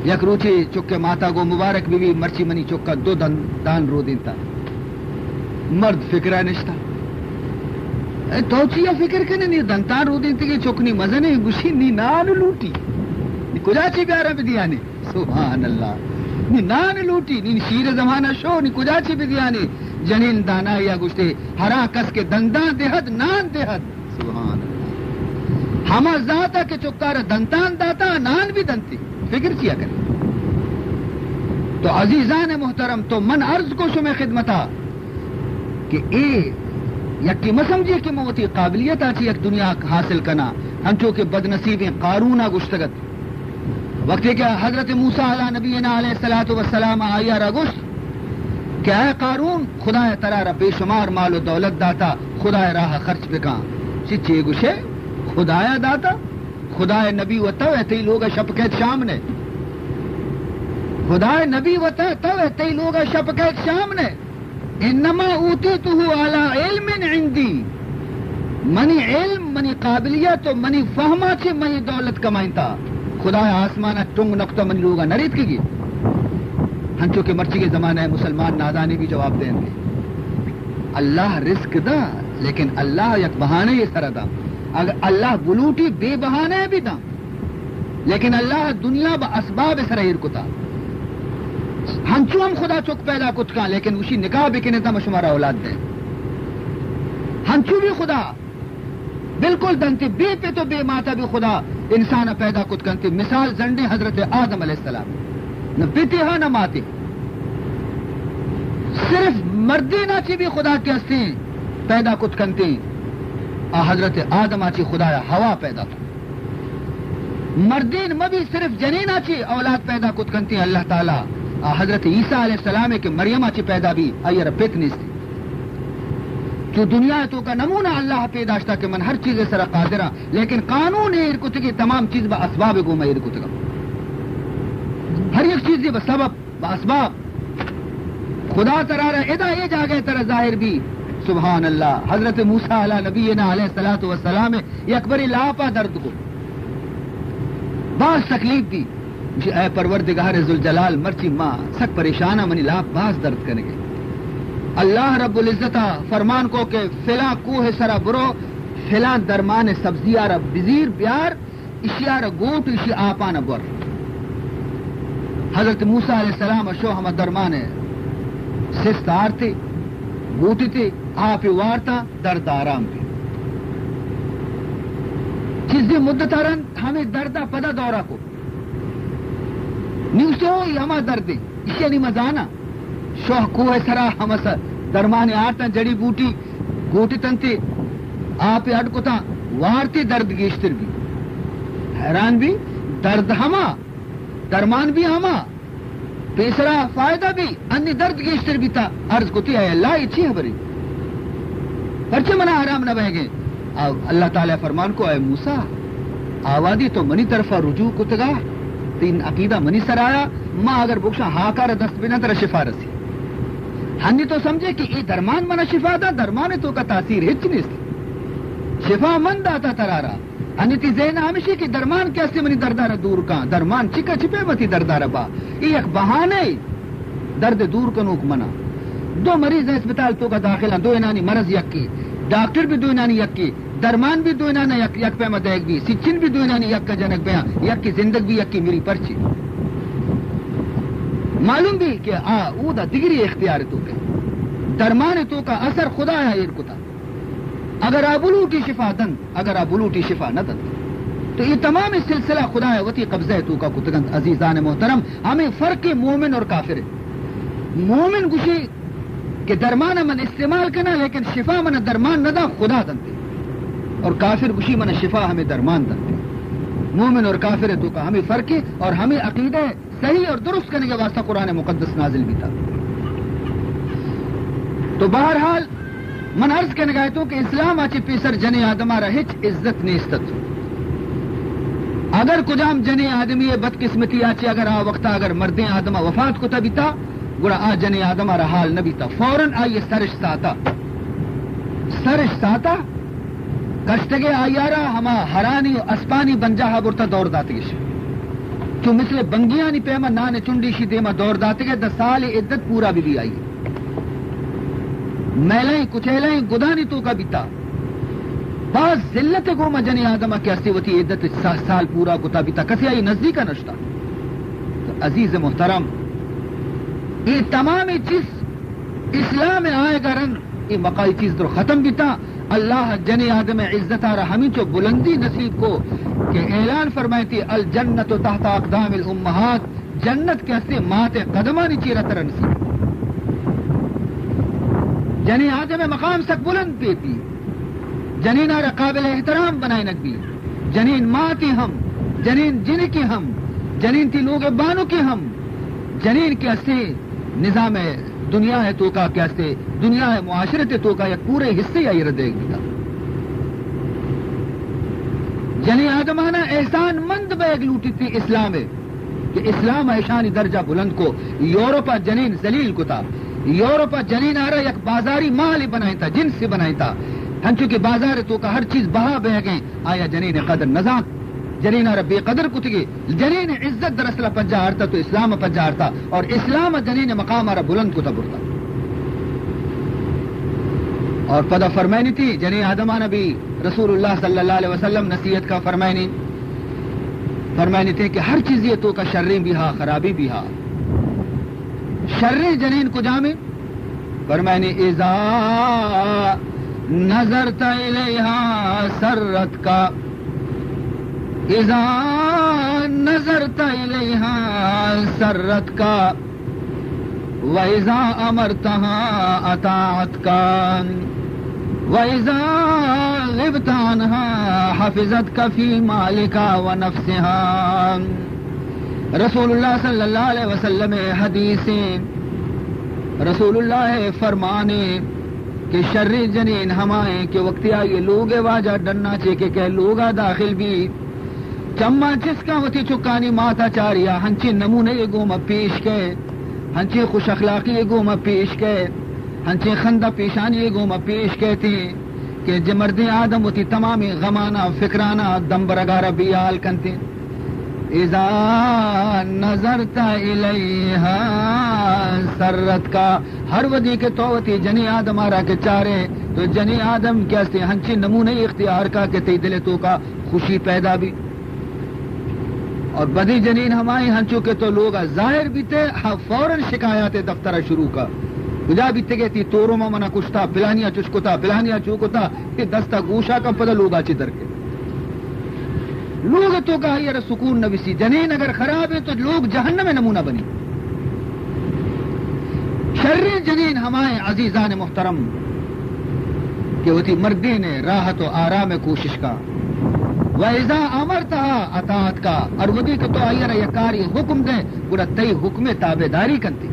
یک روچے چک ء ماتا گو مبارک بہ بی، مرچی منی چک ء دو دن-، دان رودینتا۔ مرد فکر ء نشتا۔ اے تو چیا فکر کنے؟ نی دنتان رودینتگیں چک نی مزنے، گوشی نی نان لوٹی۔ نی کجا چے بیاراں بدیانے؟ سبحان اللہ۔ نی نان لوٹی، نی شیر زمانہ شو، نی کجا چے بدیانے؟ جنین دانا یا گوشتے، ہرا کس کہ دندان دہد، نان دہد۔ سبحان اللہ۔ ہما ذات ء کہ چکار ء دنتان داتا، نان بھی دنتی۔ فکر چیا کنی؟ تو عزیزان محترم، تو من عرض کو شمے خدمتا کہ اے یکی مسمجھے کہ من وتی قابلیت آ چی یک دنیا حاصل کنا، ہنچو کہ بدنصیبیں قارون آ گشتگت۔ وقتی کہ حضرت موسیٰ علی نبینا علیہ الصلوۃ والسلام آئی ء را گوشت کہ اے قارون، خدایا ترا را بے شمار مال و دولت داتا، خدایا راہ خرچ بکن۔ چی چے گوشے؟ خدایا داتا؟ خدائے نبی و تو ہے، تئی لوگا شپ کیت شام نے۔ خدائے نبی و تو، تو ہے، تئی لوگا شپ کیت شام نے۔ انما اوتیتہ علی علم عندی، منی علم، منی قابلیت و منی فہما چہ منی دولت کمائینتا۔ خدا آسمانا ٹنگ نکتہ منی لوگا نریت کی گی۔ ہنچو کہ مرچی کے زمانہ مسلمان نادانی بھی جواب دیں گے۔ اللہ رزق دا، لیکن اللہ یک بہانے یہ سر دا۔ اگر اللہ بلوٹی بے بہانے بھی دا۔ لیکن اللہ دنیا با اسباب سر ایر کتا۔ ہنچو ہم خدا چک پیدا کت کن، لیکن اسی نکاح بکنے تا ما شمارا اولاد دیں۔ ہنچو بھی خدا بالکل دنتی، بے پت و بے ماتا بھی خدا انسان پیدا کت کنتی۔ مثال زنڈے حضرت آدم علیہ السلام، نہ پتے ہا نہ ماتے۔ صرف مردینا چی بھی خدا کے ہستی پیدا کت کنتی۔ آ حضرت آدم آ چی خدایا حوا پیدا کت۔ مردین مبی، صرف جنین آ چی اولاد پیدا کت کنتی۔ اللہ تعالی آ حضرت عیسیٰ علیہ السلام کہ مریم آ چی پیدا بی، آئی را پت نیستی۔ چو دنیا تو کا نمونہ اللہ پیداشتا کہ من ہر چیز سرا قادرا، لیکن قانون ایر کتگی، تمام چیز با اسباب گو میں ایر کتگا۔ ہر یک چیز با سبب، با اسباب۔ خدا ترا را ادا اے جاگہ ترا ظاہر بی۔ سبحان اللہ۔ حضرت موسیٰ علی نبینا علیہ الصلوۃ والسلام یک بری لاپا درد کو، باز تکلیف بی۔ گوشی، اے پروردگار ذوالجلال، مرچی ما سک پریشان آں، منی لاپ باز درد کنگے۔ اللہ رب العزت ء فرمان کو کہ فلاں کوہ سرا برو، فلاں درمان سبزی آ را بزیر بیار، اشی آ را گوٹ، اشی آپان بر۔ حضرت موسیٰ علیہ السلام شو ہما درمان سست آرتے، گوٹتے، آپ وارتا، درد آرام بی۔ چیزے مدت آ رند ہمیں درد ء پدا دورہ کو۔ نیوسو ای ہما درد انت، ایشی ء نی مزانا۔ شوہ کوہ سرا ہما س-، درمان آرتاں، جڑی بوٹی گوٹتنتے، آپ اڈ کتاں، وارتے درد گیشتر بی۔ حیران بی، درد ہما، درمان بی ہما۔ پیسرا فائدہ بی، انی درد گیشتر بیتا۔ عرض کتی، اے اللہ، اے چی خبری؟ پرچہ منا آرام نہ بہگے؟ آ، اللہ تعالی فرمان کو، اے موسیٰ، آوادی تو منی طرفا رجوع کتگا، تین عقیدہ منی سر آیا، ما اگر بکشاں ہاکار دست بنا ترا شفا رسی۔ ہنی تو سمجھے کہ اے درمان منا شفا دا، درمان تو کا تاثیر ہچ نیست۔ شفا من داتا ترارا۔ انی تی ذہن ہمیشی کہ درمان کہ استی منی دردارا دور کن، درمان چکا چی پیمتی دردارا با، ای یک بہانے۔ درد دور کنوک منا۔ دو مریض اسپتال توکا داخل ہیں، دو انانی مرض یکی، ڈاکٹر بھی دو انانی یکی، درمان بھی دو انانا یک، یک پیما دیگ بھی، سچن بھی دو انانی یک کا جنک بیاں، یکی زندگ بھی یکی مری، پرچی؟ معلوم بھی کہ آ اودا دگری اختیار توکے، درمان توکا اثر خدایا ایر کتا۔ اگر آ بلوٹی شفا دنت، اگر آ بلوٹی شفا نہ دنت۔ تو اے تمام سلسلہ خدایا وتی قبضہ توکا کتگنت۔ عزیزان محترم، ہمیں فرق مومن اور کافر ہے۔ مومن گشی کہ درمان من استعمال کنا، لیکن شفا من درمان نہ دا، خدا دنتے۔ اور کافر گشی من شفا ہمیں درمان دنتے۔ مومن اور کافر توکا ہمیں فرق ہے اور ہمیں عقیدہ ہے۔ صحیح اور درست کنگے واسطہ قرآن مقدس نازل بیتا۔ تو بہرحال من عرض کنگا اتوں کہ اسلام آ چہ پیسر جنیں آدم آ را ہچ عزت نیست ات۔ اگر کجام جنیں آدمی بدقسمتی آ چہ اگر آ وقتا اگر مردیں آدم آ وفات کتا بیتا، گڑا آ جنیں آدم آ را حال نہ بیتا، فوراً آئی سرش ساتا، سرش ساتا، کشتگے آئی ء را ہما ہرانی و اسپانی بنجاہ ء برتا دور داتگش۔ چو مثل بنگیانی پیما نان چنڈی شی دیما دور داتگے، دہ سال عدت پورا بی بی آئی۔ میلائیں کچیلائیں گدانی توکا بیتا۔ باز ذلت گوما جنی آدم کہ استی وتی عدت سا-، سال پورا کتا بیتا، کسی آئی نزدیک نشتا۔ تو عزیز محترم، اے تمام چیز اسلام آئے گا رند اے مقائی چیز در ختم بیتا۔ اللہ جنی آدم عزت ء را ہمینچو بلندی نصیب کو کہ اعلان فرمائیتی، الجنت تحت اقدام الامہات، جنت کہ ہستے مات قدمانی چیرا ترا نصیب۔ جنی آدم مقام سک بلند بیتی، جنین ء را قابل احترام بنائینگ بی۔ جنین ماتی ہم، جنین جنکی ہم، جنین تی لوگ بانکی ہم، جنین کہ ہستے نظام دنیا ء توکا کہ ہستے دنیا ء معاشرت ء توکا یک پورے حصے آئی را دیگ بیتا۔ جنین آدمانا احسان مند بیگ لوٹیتی اسلام ء کہ اسلام ء اشانی درجہ بلند کو۔ یورپ ء جنین ذلیل کتا، یورپ ء جنین آرا یک بازاری مال بنائینتا، جنس بنائینتا، ہنچو کہ بازار ء توکا ہر چیز بہا بیگیں، آیا جنین قدر نزانت، جنین آرا بے قدر کتگی۔ جنین عزت در اصل پجا آرتا تو اسلام پجا آرتا، اور اسلام جنین مقام آرا بلند کتا برتا۔ اور پدا فرمائنی تی جنین آدمان بھی رسول اللہ صلی اللہ علیہ وسلم نصیحت کا فرمائنی، فرمائنی تی کہ ہر چیزی توکا شریں بھی ہا، خرابی بھی ہا۔ شریں جنین کجامیں؟ فرمائنی، اذا نظرت الیہا سرتک، اذا نظرت الیہا سرتک، و اذا امرتہا اطاعتک، و اذا غبت عنہا حفظتک فی مالک و نفسہا۔ رسول اللہ صلی اللہ علیہ وسلم حدیث، رسول اللہ فرمانے کہ شر جنین ہمائیں کہ وقتی آئی لوگ واجہ ڈنا چے کہ کہ لوگا داخل بھی، چما چسکا وتی چکانی ماتا چاریا ہنچیں نمونے گوما پیش کے، ہنچیں خوش اخلاقی گوما پیش کے، ہنچیں خندہ پیشانی گوما پیش کے تھی کہ جے مردیں آدم وتی تمامیں غمانا، فکرانا، دمبرگارا بیال کنتے۔ اذا نظرت الیہا سرتک، ہر وھدی کہ تو وتی جنی آدم آرا کہ چارے تو جنی آدم کہ ہستے ہنچی نمونہ اختیار کا کہ تئی دل توکا خوشی پیدا بی۔ اور بدی جنین ہمائی ہنچو کہ تو لوگا ظاہر بیتے، ہاں، فوراً شکایات دفتر شروع کا۔ کجا بیتے کہ تی تورو ما منا کشتا، پلانیا چش کتا، پلانیا چو کتا، تی دستا گوشا کم پدا لوگا چی در کے۔ لوگ توکا آئی را سکون نہ بسی۔ جنین اگر خراب ہے تو لوگ جہنم نمونہ بنی۔ شریں جنین ہمائیں عزیزان محترم کہ وتی مردین راحت و آرام کوشش کا۔ و اذا امرتہا اطاعتک، اور وتی کہ تو آئی را یک کاری حکم دے، گڑا تئی حکم تابعداری کنتی۔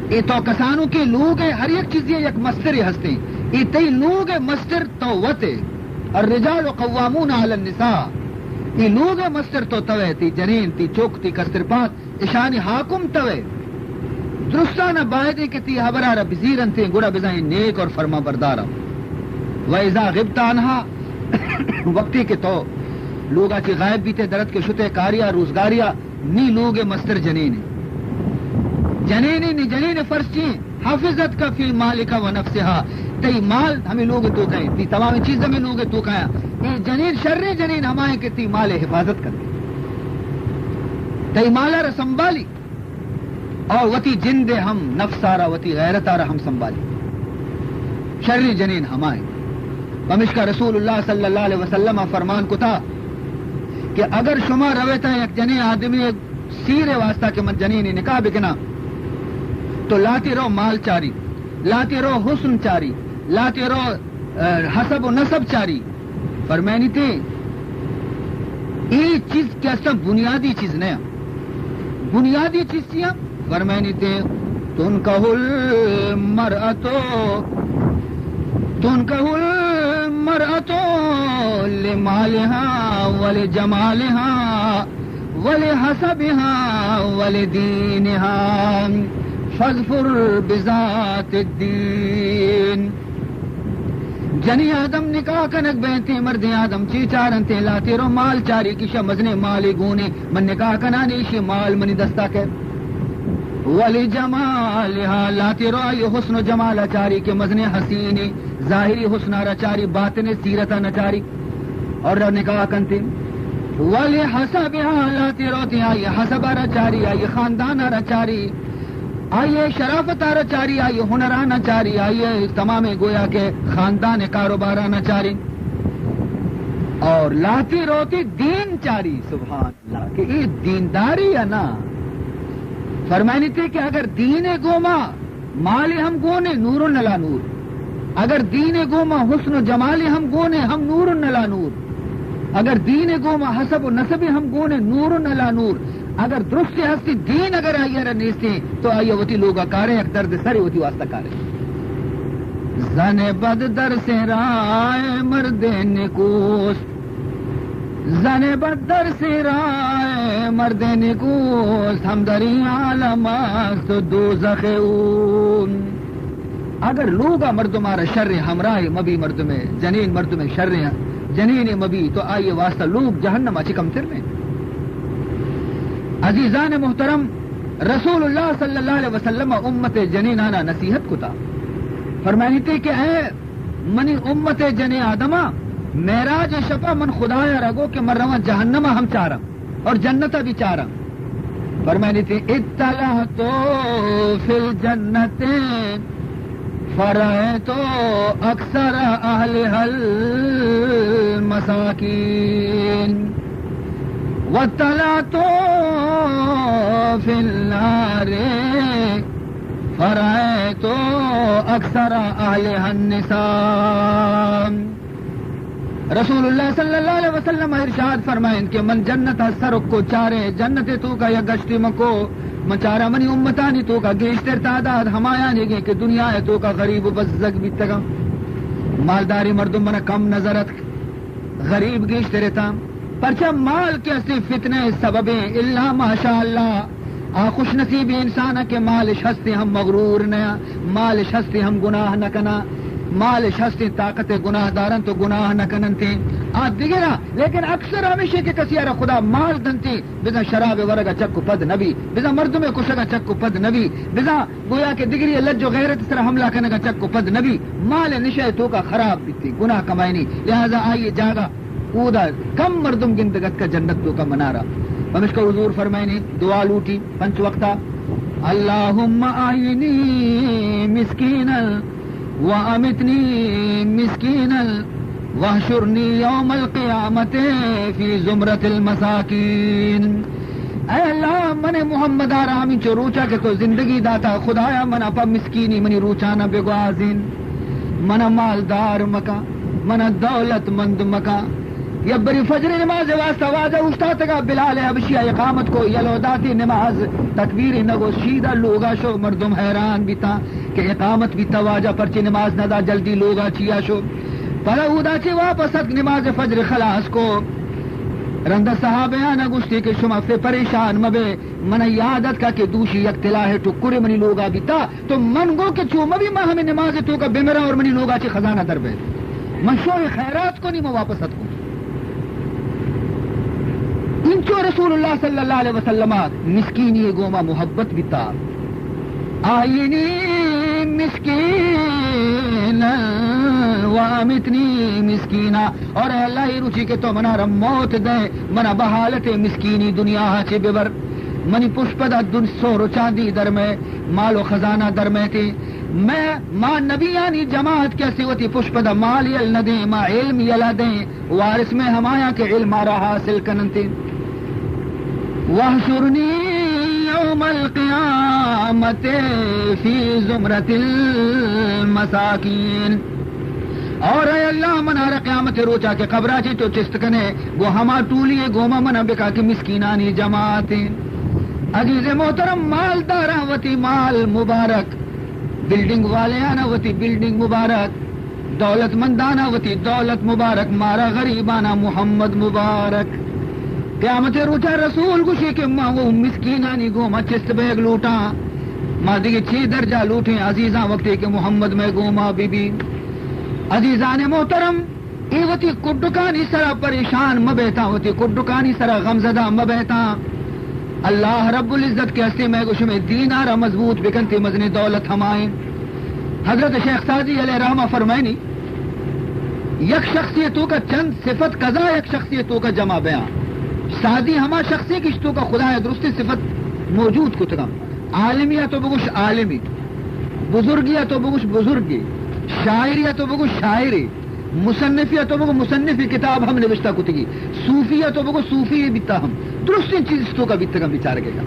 اے تو کسانو کے لوگ ہے، ہر یک چیزی یک مستری ہستے۔ اے تئی لوگ ہے مستر تو وتے۔ الرجال قوامون علی النساء۔ اے لوگ مستر تو توے، تی جنین، تی چوک، تی کسترپات، اشانی حاکم توے۔ درستانا بایدیں کہ تی حبرا را بزیرنتے، گڑا بزائیں نیک اور فرما بردارا۔ و اذا غبت عنہا، وقتی کہ تو لوگا چی غائب بیتے، درت کے شتے کاریا، روزگاریا، نی لوگ مستر جنین۔ جنین نی جنین فرض چی؟ حفظتک فی مالک و نفسہا، تئی مال ہمیں لوگ توکا ہے، تی تمام چیز ہمیں لوگ توکا ہے۔ اے جنین، شریں جنین ہمائیں کہ تی مال حفاظت کرتے، تئی مالا را سنبھالی اور وتی جند ہم، نفسا را، وتی غیرتا را ہم سنبھالی۔ شریں جنین ہمائیں۔ پمشکا رسول اللہ صلی اللہ علیہ وسلم فرمان کتا کہ اگر شما رویتا یک جنین آدمی سیر واسطہ کہ من جنینی نکاح بکناں، تو لاتی رو مال چاری، لاتی رو حسن چاری، لاتی رو، اہ، حسب و نسب چاری۔ فرمائنی تے، اے چیز کہ اصلاً بنیادی چیز نہ۔ بنیادی چیز چیا؟ فرمائنی تے، تنکح المرأة، تنکح المرأة لمالها ولجمالها ولحسبها ولدينها فاظفر بذات الدين۔ جنی آدم نکاح کنگ بینتے، مردیں آدم چی چارنتے؟ لاتی رو مال چاری، کشا مزنے مالی گونے، من نکاح کنانی، ایشی مال منی دستا کے۔ ولجمالها، لاتی رو آئی حسن و جمالا چاری کہ مزنے حسینی، ظاہری حسنا را چاری، باطن سیرتا نہ چاری۔ اور را نکاح کنتے۔ ولحسبها، لاتی روتی آئی حسب را چاری، آئی خاندان را چاری۔ آئی ءِ شرافت ءَ را چاری، آئی ءِ ہنراں نہ چاری، آئی ءِ تمامیں گویا کہ خاندان ءِ کاروباراں نہ چاری، اور لہتی روتی دین چاری۔ سبحان اللہ، کہ اے دینداری یا نا؟ فرمائنیتے کہ اگر دین ءِ گوما مال ہم گونے، نور علی نور۔ اگر دین ءِ گوما حسن و جمال ہم گونے، ہم نور علی نور۔ اگر دین ءِ گوما حسب و نسب ہم گونے، نور علی نور۔ اگر درست ہستی دین اگر آئی ءَ را نیستیں، تو آئی ءَ وتی لوگ ءَ کارے، یک درد سرے وتی واسطہ کارے۔ زن بد در سے رائے مرد نکوست، زن بد در سے رائے مرد نکوست، ہم در این عالم است دوزخ او۔ اگر لوگ ءَ مردم ءَ را شر ہمراہ مبی، مردم ءِ جنین، مردم ءِ شر جنین مبی، تو آئی ءِ واسطہ لوگ جہنم ءَ چہ کمتر نہ۔ عزیزان محترم، رسول اللہ صلی اللہ علیہ وسلم ءَ امت ءِ جنینانا نصیحت کتا، فرمائیتے کہ اے منی امت ءِ جنین آدما، معراج ءِ شپا من خدایا را گو کہ من رواں جہنم ءَ ہم چاراں اور جنت ءَ بھی چاراں۔ فرمائیتے، اطلعت فی الجنت فرأیت اکثر اہلها المساکین، واطلعت فی النار فرأیت اکثر اہلها النساء۔ رسول اللہ صلی اللہ علیہ وسلم ارشاد فرمائیں کہ من جنت ءَ سر کو چارے، جنت ءِ توکا یک گشتے من کو، من چارا منی امتانی توکا گیشتر تعداد ہمایانی گے کہ دنیا ءِ توکا غریب و بزگ بیتگاں، مالداری مردم منا کم نظر اتک، غریب گیشتر اتاں۔ پرچا مال کہ اسے فتنہ ءِ سببیں، الا ماشاءاللہ، آ خوش نصیبیں انسان ءَ کہ مالش ہستیں ہم مغرور نہ، مالش ہستیں ہم گناہ نہ کنا، مالش ہستیں طاقت گناہ دارنت و گناہ نہ کننتیں۔ آ دگرا، لیکن اکثر ہمیشیں کہ کسی ءَ را خدا مال دنتیں، بزاں شراب ورگا چک و پد نبی، بزاں مردم کشگا چک و پد نبی، بزاں گویا کہ دگری لج و غیرت سر حملہ کنگا چک و پد نبی، مال نشہ توکا خراب بیتی، گناہ کمائنی، لہذا آئی جاگہ اودا کم مردم گندگ اتکا جنت توکا منارا۔ پمشکا حضور فرمائنی، دعا لوٹی پنچ وقتا، اللهم احینی مسکینا و امیتنی مسکینا واحشرنی یوم القیامت فی زمرۃ المساکین۔ اے اللہ، من محمد آرامین چو روچا کہ تو زندگی داتا، خدایا منا پا مسکینی منی روچانا بگوازین، منا مالدار مکا، منا دولت مند مکا۔ یبری فجر نماز واسطہ واجہ اوشتاتگا، بلال حبشی اقامت کو، یلو داتی نماز، تکبیر نگو، شیدا لوگا شو، مردم حیران بیتا کہ اقامت بیتا، واجہ پرچے نماز ندا، جلدی لوگا چیا شو۔ پدا اودا چے واپس اتک، نماز فجر خلاص کو۔ رندا صحابیانا گوشتی کہ شما فے پریشان مبے، منا یاد اتکا کہ دوشی یک تلاہ ٹکرے منی لوگا بیتا، تو من گو کہ چو مبی، ما ہمیں نماز توکا بمراں اور منی لوگا چے خزانہ در بیت۔ من شوہ خیرات کو نی، من واپس اتکوں۔ انچو رسول اللہ صلی اللہ علیہ وسلم مسکینی گوما محبت بیتا۔ آئینی مسکین و امیتنی مسکینا۔ اور اے اللہ، اے روچی کہ تو منا را موت دے، منا بحالت مسکینی دنیا چے ببر۔ منی پشپدا دن سہر و چاندی در میں، مال و خزانہ در میں تے۔ میں، ما نبیانی جماعت کسی وتی پشپدا مال یل ندیں، ما علم یلا دیں، وارث میں ہمایاں کہ علم آرا حاصل کننتے۔ واحشرنی یوم القیامت فی زمرۃ المساکین۔ اور اے اللہ، منارا قیامت روچا کہ قبرا چے تو چست کنے، گو ہما ٹولی گوما منا بکا کہ مسکینانی جماعت۔ عزیز محترم، مالداراں وتی مال مبارک، بلڈنگ والیانا وتی بلڈنگ مبارک، دولت مندانا وتی دولت مبارک، مارا غریبانا محمد مبارک۔ قیامت روچا رسول گوشی کہ ما وہ مسکینانی گوما چست بیگ لوٹاں، ما دیگہ چی درجہ لوٹیں عزیزاں، وقتی کہ محمد میں گوما بی بی۔ عزیزان محترم، اے وتی کڈکانی سرا پریشان مبیتاں، وتی کڈکانی سرا غمزدہ مبیتاں۔ اللہ رب العزت کہ ہستی میں گو شمے دین آرا مضبوط بکنتی، مزنی دولت ہمائیں۔ حضرت شیخ سعدی علیہ رحمہ فرمائنی، یک شخصی توکا چند صفت کزا یک شخصی توکا جمع بیاں۔ سعدی ہما شخصی کہ توکا خدا درستی صفت موجود کتگاں۔ عالمی ءَ تو بگوش عالمی، بزرگی ءَ تو بگوش بزرگی، شاعری ءَ تو بگوش شاعری، مصنفی ءَ تو بگوش مصنفی، کتاب ہم نوشتہ کتگی، صوفی ءَ تو بگوش صوفی بیتا ہم، درستیں چیز اس توکا بیتگاں بیچارگے کا،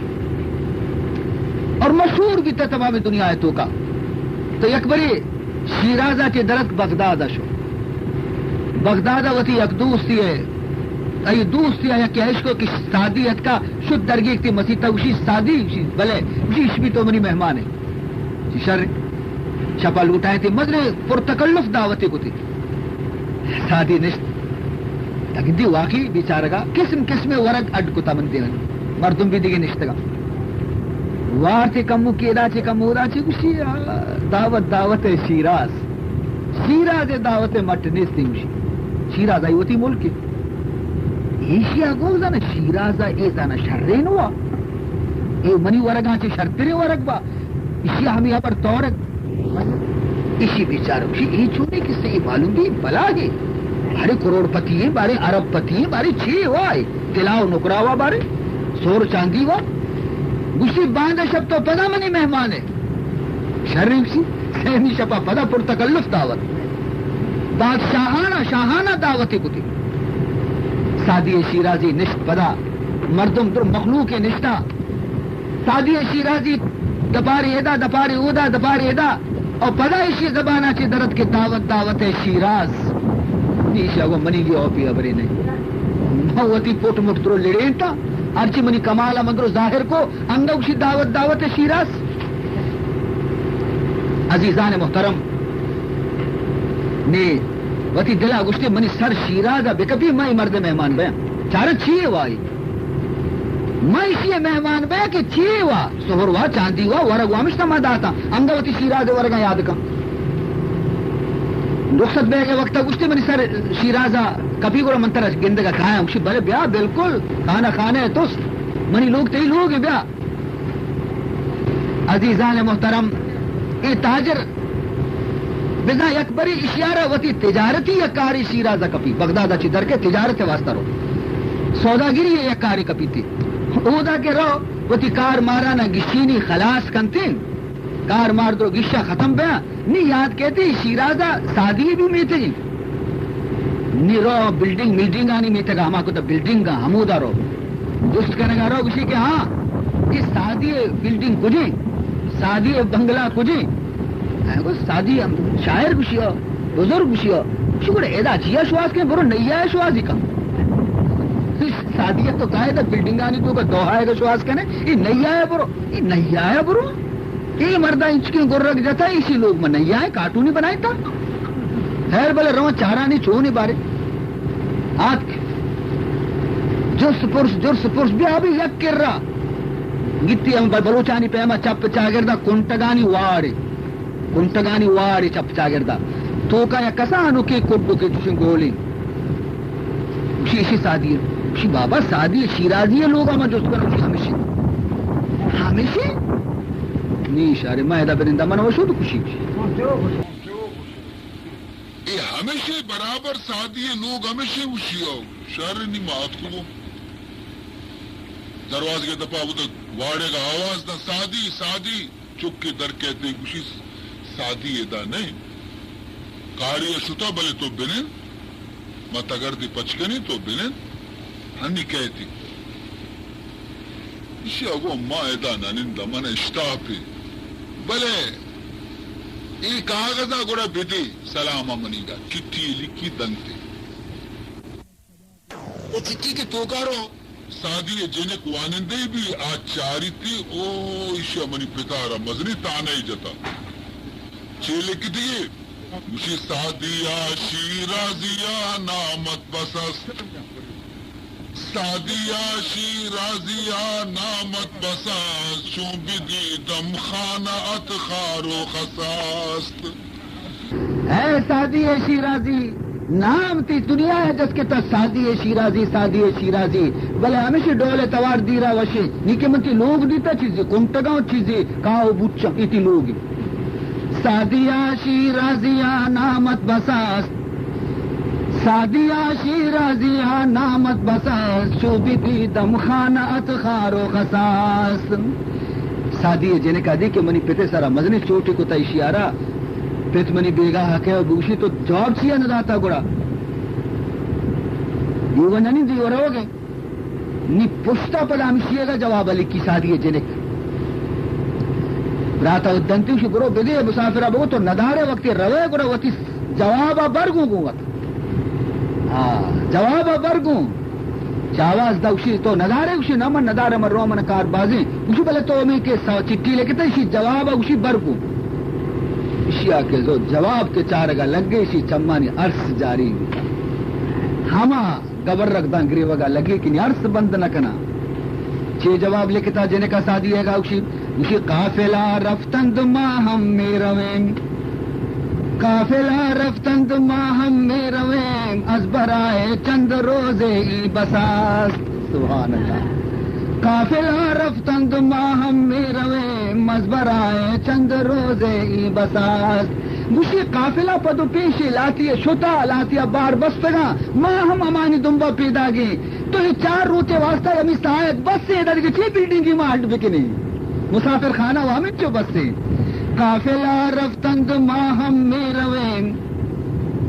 اور مشہور بیتا تمام دنیا ءِ توکا۔ تو یک برے شیراز ءَ چہ درت بغداد ءَ شو۔ بغداد ءَ وتی یک دوستی ءَ، اے دوستی ءَ یکے اشکو کہ سعدی اتکا، شت درگیگ تی مسیت ءَ، گوشی سعدی، گوشی بلے، گوشی اش بھی تو منی مہمان ہے۔ گوشی شر۔ شپا لوٹائیں تی مدرے پر تکلف دعوتی کتی۔ سعدی نشت۔ تگدی واقعی بیچارگا قسم قسم ورگ اڈ کتا من دینا۔ مردم بھی دیگه نشتگا۔ وارتی کمو کیدا چی کمو دا چی گوشی، آ، دعوت دعوت شیراز۔ شیراز دعوت مٹ نیستی گوشی۔ شیراز آئی وتی ملک۔ ایشیا گو زانا شیراز اے زانا شرین ہوا۔ اے منی ورگاں چی شرترے ورگ با۔ ایشی ہمے ہبر تورک۔ ایشی بیچارہ گوشی، اے چونیں کسے، اے معلوم بھی بلاہے۔ بارے کروڑ پتی ہیں، بارے ارب پتی ہیں، بارے چے وا ہے؟ طلا و نقرہ وا بارے، سور چاندی وا۔ گوشی، باندا شپ تو پدا منی مہمان ہے۔ شریں گوشی، سیمی شپا پدا پر تکلف دعوت۔ بادشاہانہ، شاہانہ دعوت کتی۔ سعدی شیرازی نشت پدا، مردم در مخلوق نشتا۔ سعدی شیرازی دپارے ادا، دپارے اودا، دپارے ادا۔ او پدا ایشی زبانا چی درت کہ دعوت، دعوت شیراز۔ ایشی اگو منی گی اوپی خبرے نہیں۔ من وتی پوٹ مٹ درو لڑینتا۔ ہرچی منی کمالا من درو ظاہر کو، انگا گوشی دعوت، دعوت شیراز۔ عزیزان محترم، نے وتی دلا گوشتے منی سر شیرازا بکپی، من اے مرد مہمان بیاں۔ چارا چی وائی؟ من ایشی مہمان بیا کہ چی وا، سہر وا، چاندی وا، ورگ وا ہمشتا ما داتا، انگا وتی شیراز ورگا یاد کن۔ رخصت بیگ وقتا گوشتے منی سر شیرازا کپی، گڑا من ترا گندگا کایاں۔ گوشی بلے بیا، بالکل خانہ خانہ توست، منی لوگ تئی لوگ، بیا۔ عزیزان محترم، اے تاجر بزاں یک برے اشیارا وتی تجارتی یک کارے شیرازا کپی، بغدادا چی درکے تجارت واسطہ رو، سوداگری یک کارے کپیتی۔ اودا کہ رو وتی کار مارانا گشینی خلاص کنتیں، کار مار درو گشا ختم بیاں، نی یاد کیتی شیرازا سعدی بھی میتگیں۔ نی رو بلڈنگ ملڈنگانی میتگا، ہما کتا بلڈنگا ہمودا رو۔ جست کنگا رو گوشی کہ ہاں، اے سعدی بلڈنگ کجیں؟ سعدی بنگلہ کجیں؟ میں گو سعدی ہم شاعر گوشی ہو، بزرگ گوشی ہو۔ گوشی گڑا ادا چیا شواز کن، برو نیا شوازی کن۔ سعدی تو قاعدہ بلڈنگانی توکا دوہائے گا شواز کنے، اے نیا ہے برو، اے نیا ہے برو۔ اے مردا انچکیں گرگ جتا، ایشی لوگ من نیا ہے، کارٹونی بنائیتا۔ خیر بلے رواں چارانی چونی بارے۔ آتک۔ جست پرس، جست پرس، بیا بھی یک کرا۔ گیتی ہم بل-، بلوچانی پیما چپ چاگردا کنٹگانی واڑے۔ کنٹگانی واڑے چپ چاگردا۔ توکا یک کسا انوکیں کڈوکے چوشیں گولیں۔ گوشی، ایشی سعدی ہے۔ گوشی، بابا، سعدی شیرازی ہے، لوگا ما جست کناں، گوشی، ہمیشی؟ ہمیشی؟ نی شارے، ما ادا بنندہ، من وشو تو خوشی۔ اے ہمیشی برابر سعدی ہے، لوگ ہمیشی، گوشی، او شہر نی ما آتکو۔ دروازگے دپا بوتا، واڑے گا آواز دا، سعدی، سعدی۔ چکے در کئیت، گوشی، سعدی ادا نہ انت۔ کاری ء شتا، بلے تو بنند، ما تگردی پچ کنیں، تو بنند، ہنی کئیت۔ ایشی ء گوں ما ادا نہ ننداں، من اشتاپے، بلے اے کاغذ ء گڑا بدے، سلام ء منیگا چٹی لکھی دنتے۔ او چٹی کہ توکا رو، سعدی ء جنک وانندہ بی، آ چاریتی، او ایشی ء منی پتار ء مزنی تانہ ء جتا۔ چے لکھتی؟ گوشی، سعدی ء شیرازی ء نامت بس است۔ سعدی ء شیرازی ء نامت بس است، چون بدیدم خانہ ات خار و خس است۔ اے سعدی شیرازی، نام تی دنیا ہے جس کے تا سعدی شیرازی، سعدی شیرازی۔ بلے ہمیشی ڈول توار دیرا وشی، نی کہ من تی لوگ دیتا چیزی، کنٹگاں چیزی، کاو بوچا، ایتی لوگی۔ سعدی شیرازی نامت بساست۔ سعدی شیرازی نامت بساست، چو بدیدم خانہ ات خار و خساست۔ سادی ءِ جنک ءَ دی کہ منی پت ءِ سرا مزنیں چوٹے کتا، ایشی ءَ را پت منی بیگاہ ءَ کئے ءُ بگوشی تو جواب چیا نہ داتا گڑا؟ اے و ننندی و روگ ءَ۔ نی پشتا پدا ہمشی ءَ جواب لکھی سادی ءِ جنک۔ برات ءَ دنتی، گوشی برو بدے مسافر ءَ بگو تو ندارے، وقتی روے گڑا وتی جواب ءَ بر گوں گوں وت۔ ہاں، جواب ءَ بر گوں۔ چہ آواز دا گوشی تو ندارے؟ گوشی نہ من ندارے، من رو من کار بازیں۔ گوشی بلے تو ہمیں کہ سا چٹی لکھتا، ایشی جواب ءَ گوشی بر گوں۔ ایشی ءَ کہ زو جواب کہ چارگ ءَ لگے، ایشی چمانی ارس جاری بیتا۔ ہما گبر رگداں گریوگ ءَ لگی کہ نی ارس بند نہ کناں۔ چے جواب لکھتا جنک ءَ سادی ءَ گوشی، گوشی قافلہ رفتند ما ہم می‌رویم، قافلہ رفتند ما ہم می‌رویم، از برای چند روزے ای بس است۔ سبحان اللہ۔ قافلہ رفتند ما ہم می‌رویم، از برای چند روزے ای بس است۔ گوشی قافلہ پد و پیش لہتی شتا، لہتی بار بستگاں، ما ہم ہمانی دنبا پیداگیں۔ تو اے چار روچے واسطہ ہمے ساہگ بس ایں، ادا دگہ چے بلڈنگی ما اڈ بکنیں؟ مسافر خانہ و ہمینچو بس ایں۔ قافلہ رفتند ما ہم می‌رویم،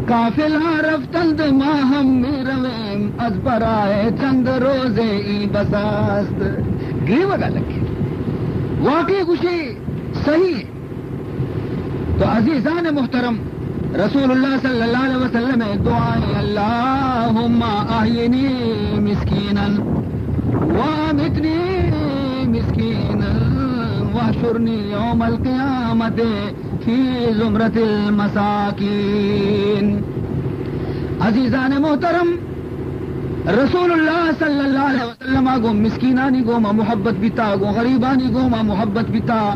قافلہ رفتند ما ہم می‌رویم، از برای چند روزے ای بس است۔ گریوگ ءَ لگے۔ واقعی گوشی صحیح۔ تو عزیزان محترم، رسول اللہ صلی اللہ علیہ وسلم ءِ دعا ایں، اللہم احینی مسکینا و امیتنی مسکینا واحشرنی یوم القیامۃ فی زمرۃ المساکین۔ عزیزان محترم، رسول اللہ صلی اللہ علیہ وسلم ءَ گوں مسکینانی گوما محبت بیتا، گوں غریبانی گوما محبت بیتا۔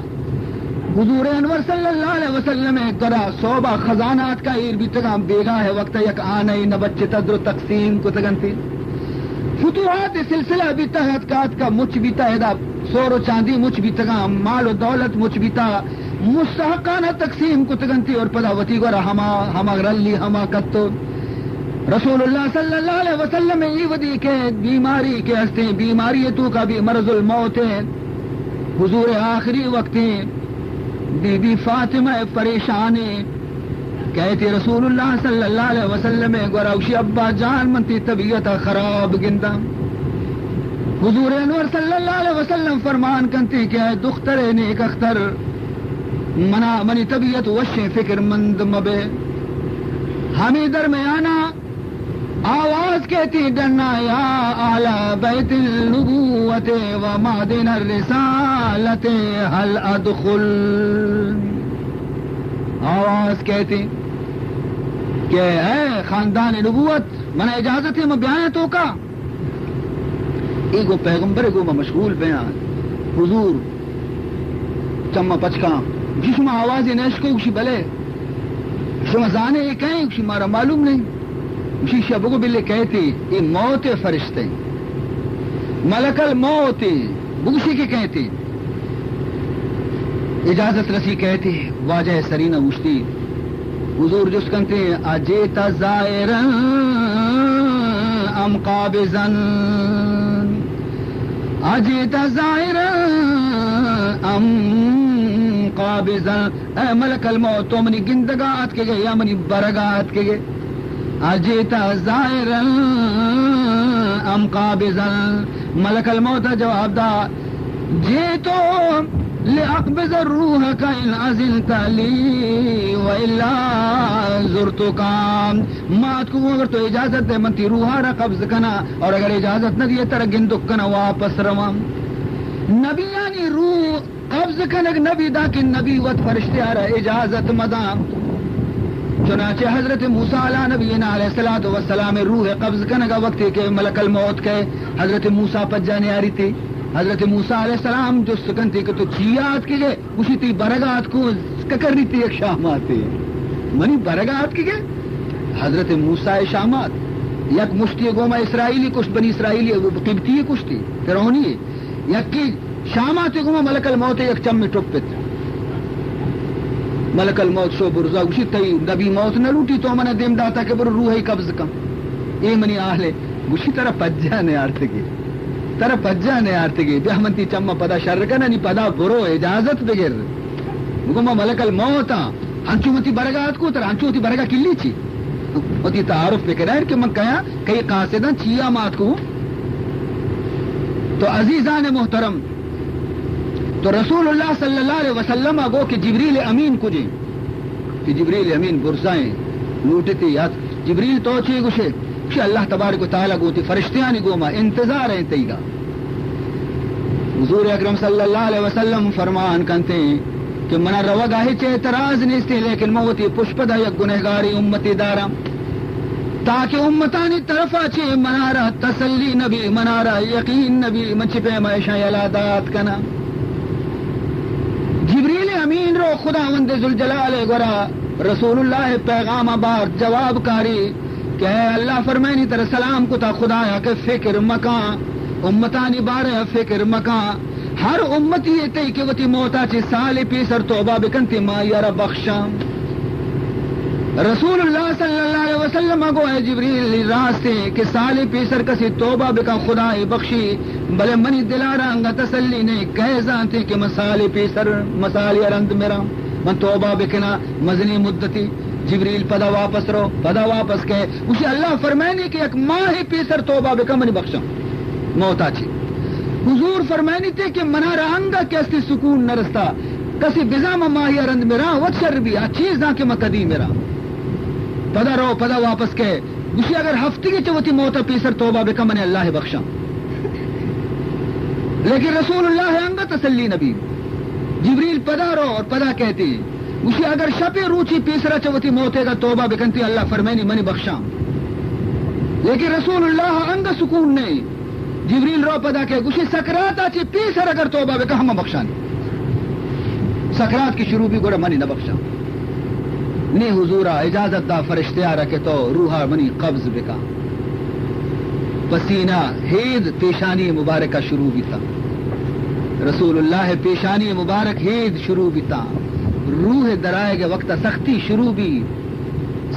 حضور انور صلی اللہ علیہ وسلم ءِ کرا صحب ءَ خزانہ آتکا ایر بیتگاں، بیگاہ ءِ وقت ءَ یک آنہ ئے نہ بچتا، درو تقسیم کتگ انت۔ فتوحات ءِ سلسلہ بیتا، آتکا، آتکا مچ بیتا، ادا سور و چاندی مچ بیتگاں، مال و دولت مچ بیتا، مستحقانہ تقسیم کتگ انت اور پدا وتی گورا ہما، ہما رلی ہما کتو۔ رسول اللہ صلی اللہ علیہ وسلم ءِ اے وھدی کہ بیماری کہ ہستیں، بیماری ءِ توکا بی مرض الموت ایں، حضور ءِ آخری وقت ایں، بی بی فاطمہ پریشان ایں، کئیت رسول اللہ صلی اللہ علیہ وسلم ءِ گورا، گوشی ابا جان من تئی طبیعت ءَ خراب گنداں۔ حضور انور صلی اللہ علیہ وسلم فرمان کنت کہ اے دختر نیک اختر، منا منی طبیعت وشیں، فکر مند مبے۔ ہمے درمیانا آواز کئیت ڈنا، یا اہل بیت النبوت و معدن الرسالت هل ادخل۔ آواز کئیت کہ اے خاندان نبوت، منا اجازت ایں من بیایاں توکا؟ اے گوں پیغمبر ءِ گوما مشغول بیاں۔ حضور چماں پچ کاں، گوشی شما آوازے نہ اشکو؟ گوشی بلے۔ شما زانے اے کئے ایں؟ گوشی مارا معلوم نہیں۔ گوشی ایشی ءَ بگو بلے کئیت ایں، اے موت ءِ فرشتہ ایں، ملک الموت ایں، بگوشی کہ کئیت ایں۔ اجازت رسی کئیت ایں، واجہ ءِ سریناں اوشتی۔ حضور جست کنت ایں، اجئت زائرا ام قابضا؟ اجئت زائرا ام قابضا؟ اے ملک الموت، تو منی گندگا آتکگے یا منی برگا آتکگے؟ اجئت زائرا ام قابضا؟ ملک الموت ءَ جواب دا، جئت لأقبض روحك إن أذنت لي وإلا زرتك۔ ما اتکگوں اگر تو اجازت دے من تئی روح ءَ را قبض کناں، اور اگر اجازت نہ دیئے ترا گندگ کناں واپس رواں۔ نبیانی روح قبض کنگ نبی داں کہ نبی وت فرشتے ءَ را اجازت مداں۔ چنانچہ حضرت موسیٰ علی نبینا علیہ الصلوۃ والسلام ءِ روح قبض کنگ ءَ وقتے کہ ملک الموت کئے حضرت موسیٰ پجا نیاریت، حضرت موسیٰ علیہ السلام جست کنت کہ تو چیا آتکگے؟ گوشی تئی برگا آتکوں، ککریت یک شاماتے۔ منی برگا آتکگے؟ حضرت موسیٰ ءِ شامات۔ یک مشتی گوما اسرائیلی کشت، بنی اسرائیلی، قبطی کشتی، فرعونی۔ یکی شاماتے گوما ملک الموت یک چمے ٹپت۔ ملک الموت شو برزا، گوشی تئی نبی موت نہ لوٹی، تو منا دیم داتا کہ برو روحی قبض کن۔ اے منی اہلے۔ گوشی ترا پجا نیارتگی۔ ترا پجا نیارتگی، بیا من تی چم پدا شر کنانی، پدا برو، اجازت بگر۔ بگو ما ملک الموت آں، انچو وتی برگا اتکو، ترا انچو وتی برگا کلی چی؟ وتی تعارف بکنائر کہ من کیا، کئی قاصداں، چیا ما اتکو؟ تو عزیزان محترم، تو رسول اللہ صلی اللہ علیہ وسلم گو کہ جبریل امین کجیں؟ کہ جبریل امین برزائیں، لوٹتی یات۔ جبریل تو چے گوشے؟ گوشے اللہ تبارک و تعالی گو وتی فرشتیانی گوما انتظار ہیں تئیگا۔ حضور اکرم صلی اللہ علیہ وسلم فرمان کنتے کہ منا روگا ہچ اعتراض نیستے، لیکن من وتی پشپدا یک گنہگاری امتی داراں، تاکہ امتانی طرفا چے منارا تسلی نبی، منارا یقین نبی، من چے پیما اشاں یلا دات کناں۔ جبریل امین رو خداوند ذوالجلال گورا رسول اللہ پیغام بار جواب کاری کہ اے اللہ فرمائنی تر سلام کتا خدایا کہ فکر مکاں، امتانی بارے فکر مکاں، ہر امتی تئی کہ وتی موتا چے سال پیسر توبہ بکنتے ما یارا بخشاں۔ رسول اللہ صلی اللہ علیہ وسلم گو اے جبریل، راستیں کہ سال پیسر کسی توبہ بکن خدای بخشی، بلے منی دلارا انگا تسلی نہیں، کئے زانتے کہ من سال پیسر مسالی رند میرا، من توبہ بکنا مزنی مدتی۔ جبریل پدا واپس رو، پدا واپس کئے، گوشی اللہ فرمائنی کہ یک ماہ پیسر توبہ بکن منی بخشاں موتا چی۔ حضور فرمائنی تے کہ منارا انگا کہ استی سکون نرستا، کسی بزاں من ماہی رند میرا وت شر بی، آ چیزاں کہ من کدی میرا۔ پدا رو، پدا واپس کئے، گوشی اگر ہفتگی چہ وتی موتا پیسر توبہ بکن من اللہ بخشاں۔ لیکن رسول اللہ انگا تسلی نبی۔ جبریل پدا رو اور پدا کہتی، گوشی اگر شپے روچی پیسرا چہ وتی موتے گا توبہ بکنتی اللہ فرمینی منی بخشاں۔ لیکن رسول اللہ انگا سکون نہیں۔ جبریل رو پدا کہ گوشی سکراتا چہ پیسر اگر توبہ بکن ہم بخشانی۔ سکرات کی شروع بی گڑا منی نہ بخشاں۔ نی حضورا اجازت دا فرشتیارا کہ تو روحا منی قبض بکا۔ پسینہ ہید پیشانی مبارکہ شروع بیتا۔ رسول اللہ پیشانی مبارک ہید شروع بیتا۔ روح درائے گے وقت سختی شروع بی۔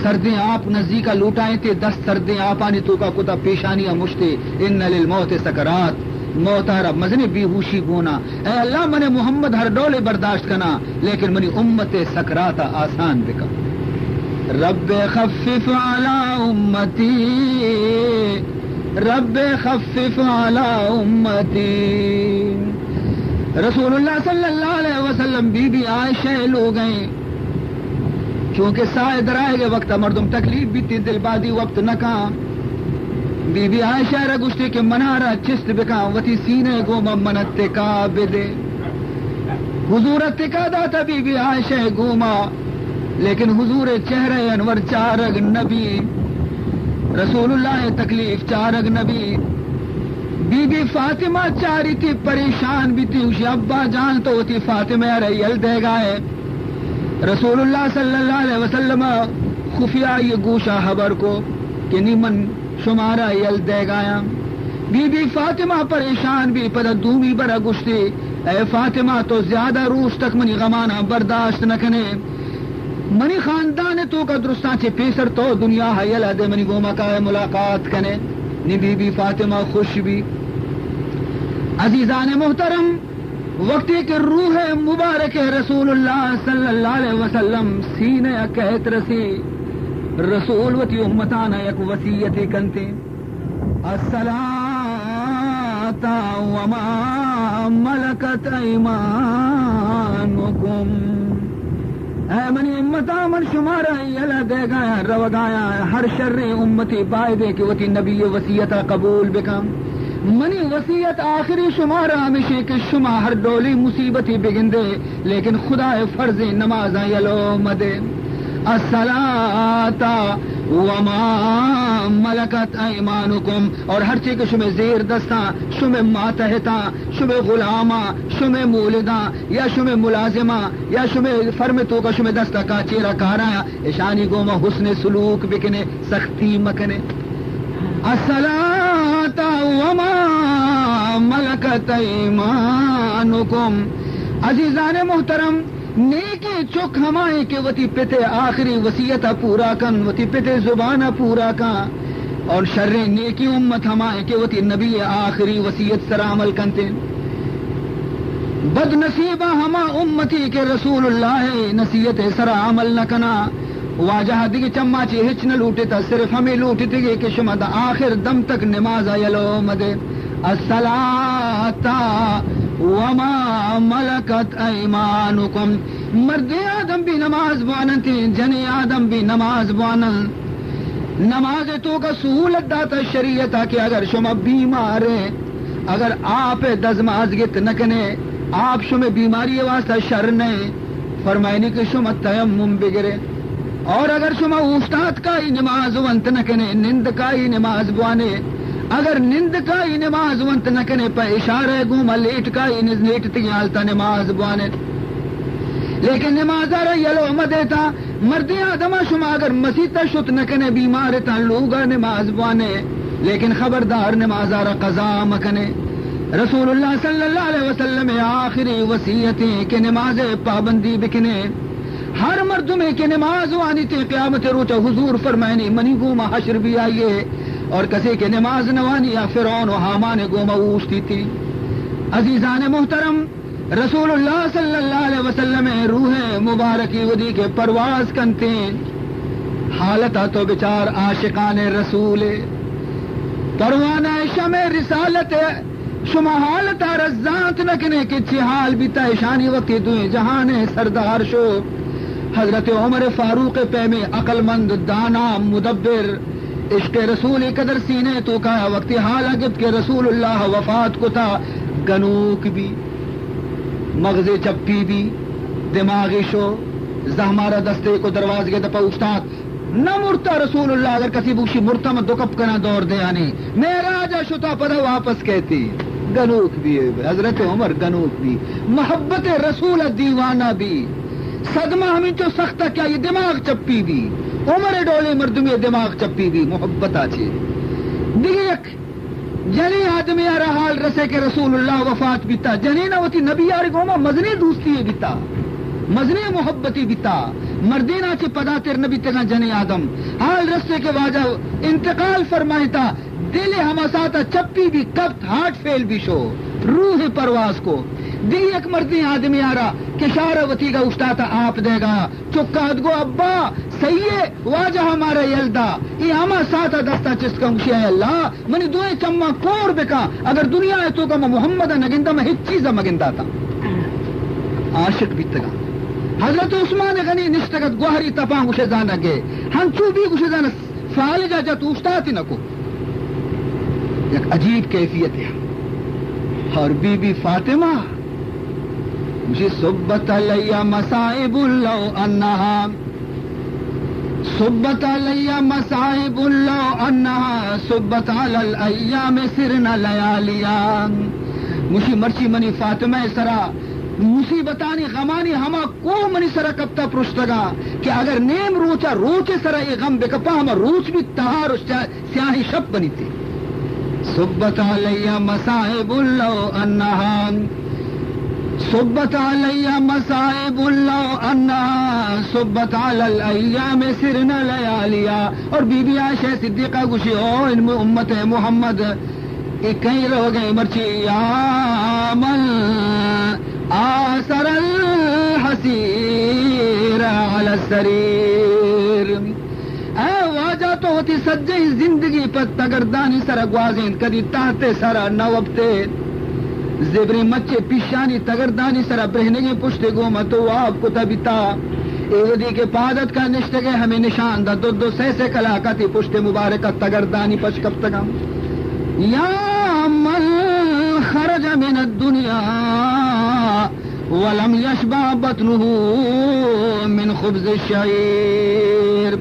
سردیں آپ نزیکا لوٹائیں تے دست سردیں آپانی توکا کتا پیشانی مشتے۔ ان للموت سکرات۔ موتارا مزنیں بیہوشی گونا۔ اے اللہ، من محمد ہر ڈولے برداشت کناں، لیکن منی امت سکرات آسان بکن۔ رب خفف علی امتی، رب خفف علی امتی۔ رسول اللہ صلی اللہ علیہ وسلم بی بی عائشہ لوگئیں، چونکہ ساہ درائے وقت مردم تکلیف بیتی، دل بادی وقت نکاں۔ بی بی عائشہ را گوشتے کہ منارا چست بکاں، وتی سینے گوما من تکا بدے۔ حضور تکا داتا بی بی عائشہ گوما، لیکن حضور چہرہ انور چارگ نبی، رسول اللہ تکلیف چارگ نبی۔ بی بی فاطمہ چاری تی پریشان بیتی، گوشی ابا جان تو وتی فاطمہ را یل دیگائے۔ رسول اللہ صلی اللہ علیہ وسلم خفیہ یہ گوشا خبر کو کہ نی من شمارا یل دیگایاں۔ بی بی فاطمہ پریشان بی، پدا دومی برا گوشتی، اے فاطمہ تو زیادہ روچ تک منی غمانا برداشت نہ کنے، منی خاندان توکا درستاں چہ پیسر تو دنیا ہا یلا دے منی گوما کائے ملاقات کنے۔ نی بی بی فاطمہ خوش بی۔ عزیزان محترم، وقتی کہ روح مبارک رسول اللہ صلی اللہ علیہ وسلم سینہ کہت رسی، رسول وتی امتانا یک وصیتی کنتے، الصلاة وما ملكت أيمانكم۔ اے منی امتا، من شمارا یلہ دیگایاں، روگایاں، ہر شریں امتی بایدے کہ وتی نبی وصیتا قبول بکن۔ منی وصیت آخری شمارا ہمیشیں کہ شما ہر ڈولی مصیبتی بگندے، لیکن خدائے فرضیں نمازاں یلو مدے۔ الصلاة وما ملكت أيمانكم، اور ہرچی کہ شمے زیر دستاں، شمے ماتحتاں، شمے غلاماں، شمے مولداں، یا شمے ملازماں، یا شمے فرم توکا شمے دستا کاچیرا کاراں، اشانی گوما حسن سلوک بکنے، سختی مکنے۔ الصلاة وما ملكت أيمانكم۔ عزیزان محترم، نیکیں چک ہمائیں کہ وتی پت ء آخری وصیت ء پورا کن، وتی پت ء زبان ء پورا کن۔ اور شریں نیکی امت ہما ہے کہ وتی نبی آخری وصیت سرا عمل کنتے۔ بد نصیبہ ہما امتی کہ رسول اللہ نصیحت سرا عمل نہ کنا۔ واجہ دگہ چما چی ہچ نہ لوٹتا، صرف ہمیں لوٹتگے کہ شما دا آخر دم تک نماز یلو مدے۔ الصلاۃ وما ملکت ایمانکم۔ مردیں آدم بھی نماز بواننت، جنیں آدم بھی نماز بواننت۔ نماز توکا سہولت داتا شریعتا کہ اگر شما بیمار ہیں، اگر آپ دزماز گت نہ کنے، آپ شما بیماری واسطہ شر نہیں، فرمائنی کہ شما تیمم بگرے۔ اور اگر شما اوشتات کائی نماز ونت نہ کنے، نند کائی نماز بوانے، اگر نند کائی نماز ونت نہ کنے، پہ اشارہ گوما لیٹ کائی نز-، لیٹ تگی حالتا نماز بوانے۔ لیکن نمازا را یلو مدیتا، مردیں آدما شما اگر مسیتا شت نہ کنے، بیمار تاں لوگا نماز بوانے، لیکن خبردار نمازا را قضا مکنے۔ رسول اللہ صلی اللہ علیہ وسلم آخری وصیتیں کہ نماز پابندی بکنے۔ ہر مردمے کہ نماز وانیتے، قیامت روچا حضور فرمائنی، منی گوما حشر بھی آئیے، اور کسے کہ نماز نوانی یا فرعون و حامان گوما اوشتیتی۔ عزیزان محترم، رسول اللہ صلی اللہ علیہ وسلم روح مبارکی ودی کہ پرواز کنتے، حالتا تو بچار عاشقان رسول، پروانہ شمع رسالت، شما حالتا را زانت نہ کنے کہ چی حال بیتا۔ اشانی وقتی دوئیں جہان سردار شو، حضرت عمر فاروق پیمیں عقل مند، دانا، مدبر، عشق رسول قدر سینے توکا وقتی حالا گپت کہ رسول اللہ وفات کتا، گنوک بی، مغز چپی بی، دماغی شو، زہمارا دستے کو دروازگے دپا اوشتات۔ نہ مرتا رسول اللہ، اگر کسی بوشی مرتا من دو کپ کنا دور دیانی، معراج شتا پدا واپس کہتی۔ گنوک بی حضرت عمر، گنوک بی، محبت رسول دیوانہ بی۔ صدمہ ہمینچو سخت کہ آئی دماغ چپی بی۔ عمر ڈولے مردمی دماغ چپی بی محبتا چے۔ دیگه یک جنیں آدمے ء را حال رسے کہ رسول اللہ وفات بیتا، جنین ء وتی نبی آرے گوما مزنیں دوستی یے بیتا، مزنیں محبتے بیتا، مردین ء چہ پداتر نہ بیتگاں۔ جنیں آدم حال رسے کہ واجہ انتقال فرمائتا، دل ہما ساعت چپی بی، کپت، ہارٹ فیل بی، شو، روح پرواز کو۔ دی یک مردیں آدمے آرا کشار وتیگا اشتاتا آپ دیگا۔ چکا ات گو، ابا، سہی ہے، واجہ ہمارا یل دا۔ اے ہما ساعتا دستا چست کن، گوشی، اے اللہ، منی دوئیں چماں کور بکا، اگر دنیا ء توکا من محمد ء نگنداں، من ہچ چیز ء مگنداتاں۔ عاشق بیتگاں۔ حضرت عثمان غنی نشتگ ات، گوہری تپاں گوشے زانگ ء۔ ہنچو بی گوشے زانگ فالج ء جت اوشتاتی نہ کو۔ یک عجیب کیفیت ہے۔ اور بی بی فاطمہ گوشی، صبت علی مصائب لو انہا صبت علی مصائب لو انہا صبت علی الایام سرن لیالیا۔ گوشی، مرچی منی فاطمہ ء سرا مصیبتانی، غمانی ہما کوہ منی سرا کپتا پرشتگا کہ اگر نیم روچا روچ سرا اے غم بکپا، ہما روچ بھی تہار و سیاہ، سیاہیں شپ بنیتے۔ صبت علی مصائب لو انہا صبت علی مصائب لو انہا صبت علی الایام سرن لیالیا۔ اور بی بی عائشہ صدیقہ گوشی، او ان امت محمد، اے کہیں روگے مرچی، یا من آثر الحسیر علی السریر۔ اے واجہ، تو وتی سجہیں زندگی پہ تگردانی سرا گوازینت، کدی تحت سرا نہ وپتے۔ زبریں مچے پیشانی تگردانی سرا برہنگیں پشتے گوما تو واب کتا بیتا۔ اے ودی کہ پادت کا نشتگے ہمیں نشان دا، دو دو سہ سہ کلاکاتی پشت مبارکہ تگردانی پش کپتگاں۔ یا من خرج من الدنیا ولم یشبع بطنه من خبز الشعیر۔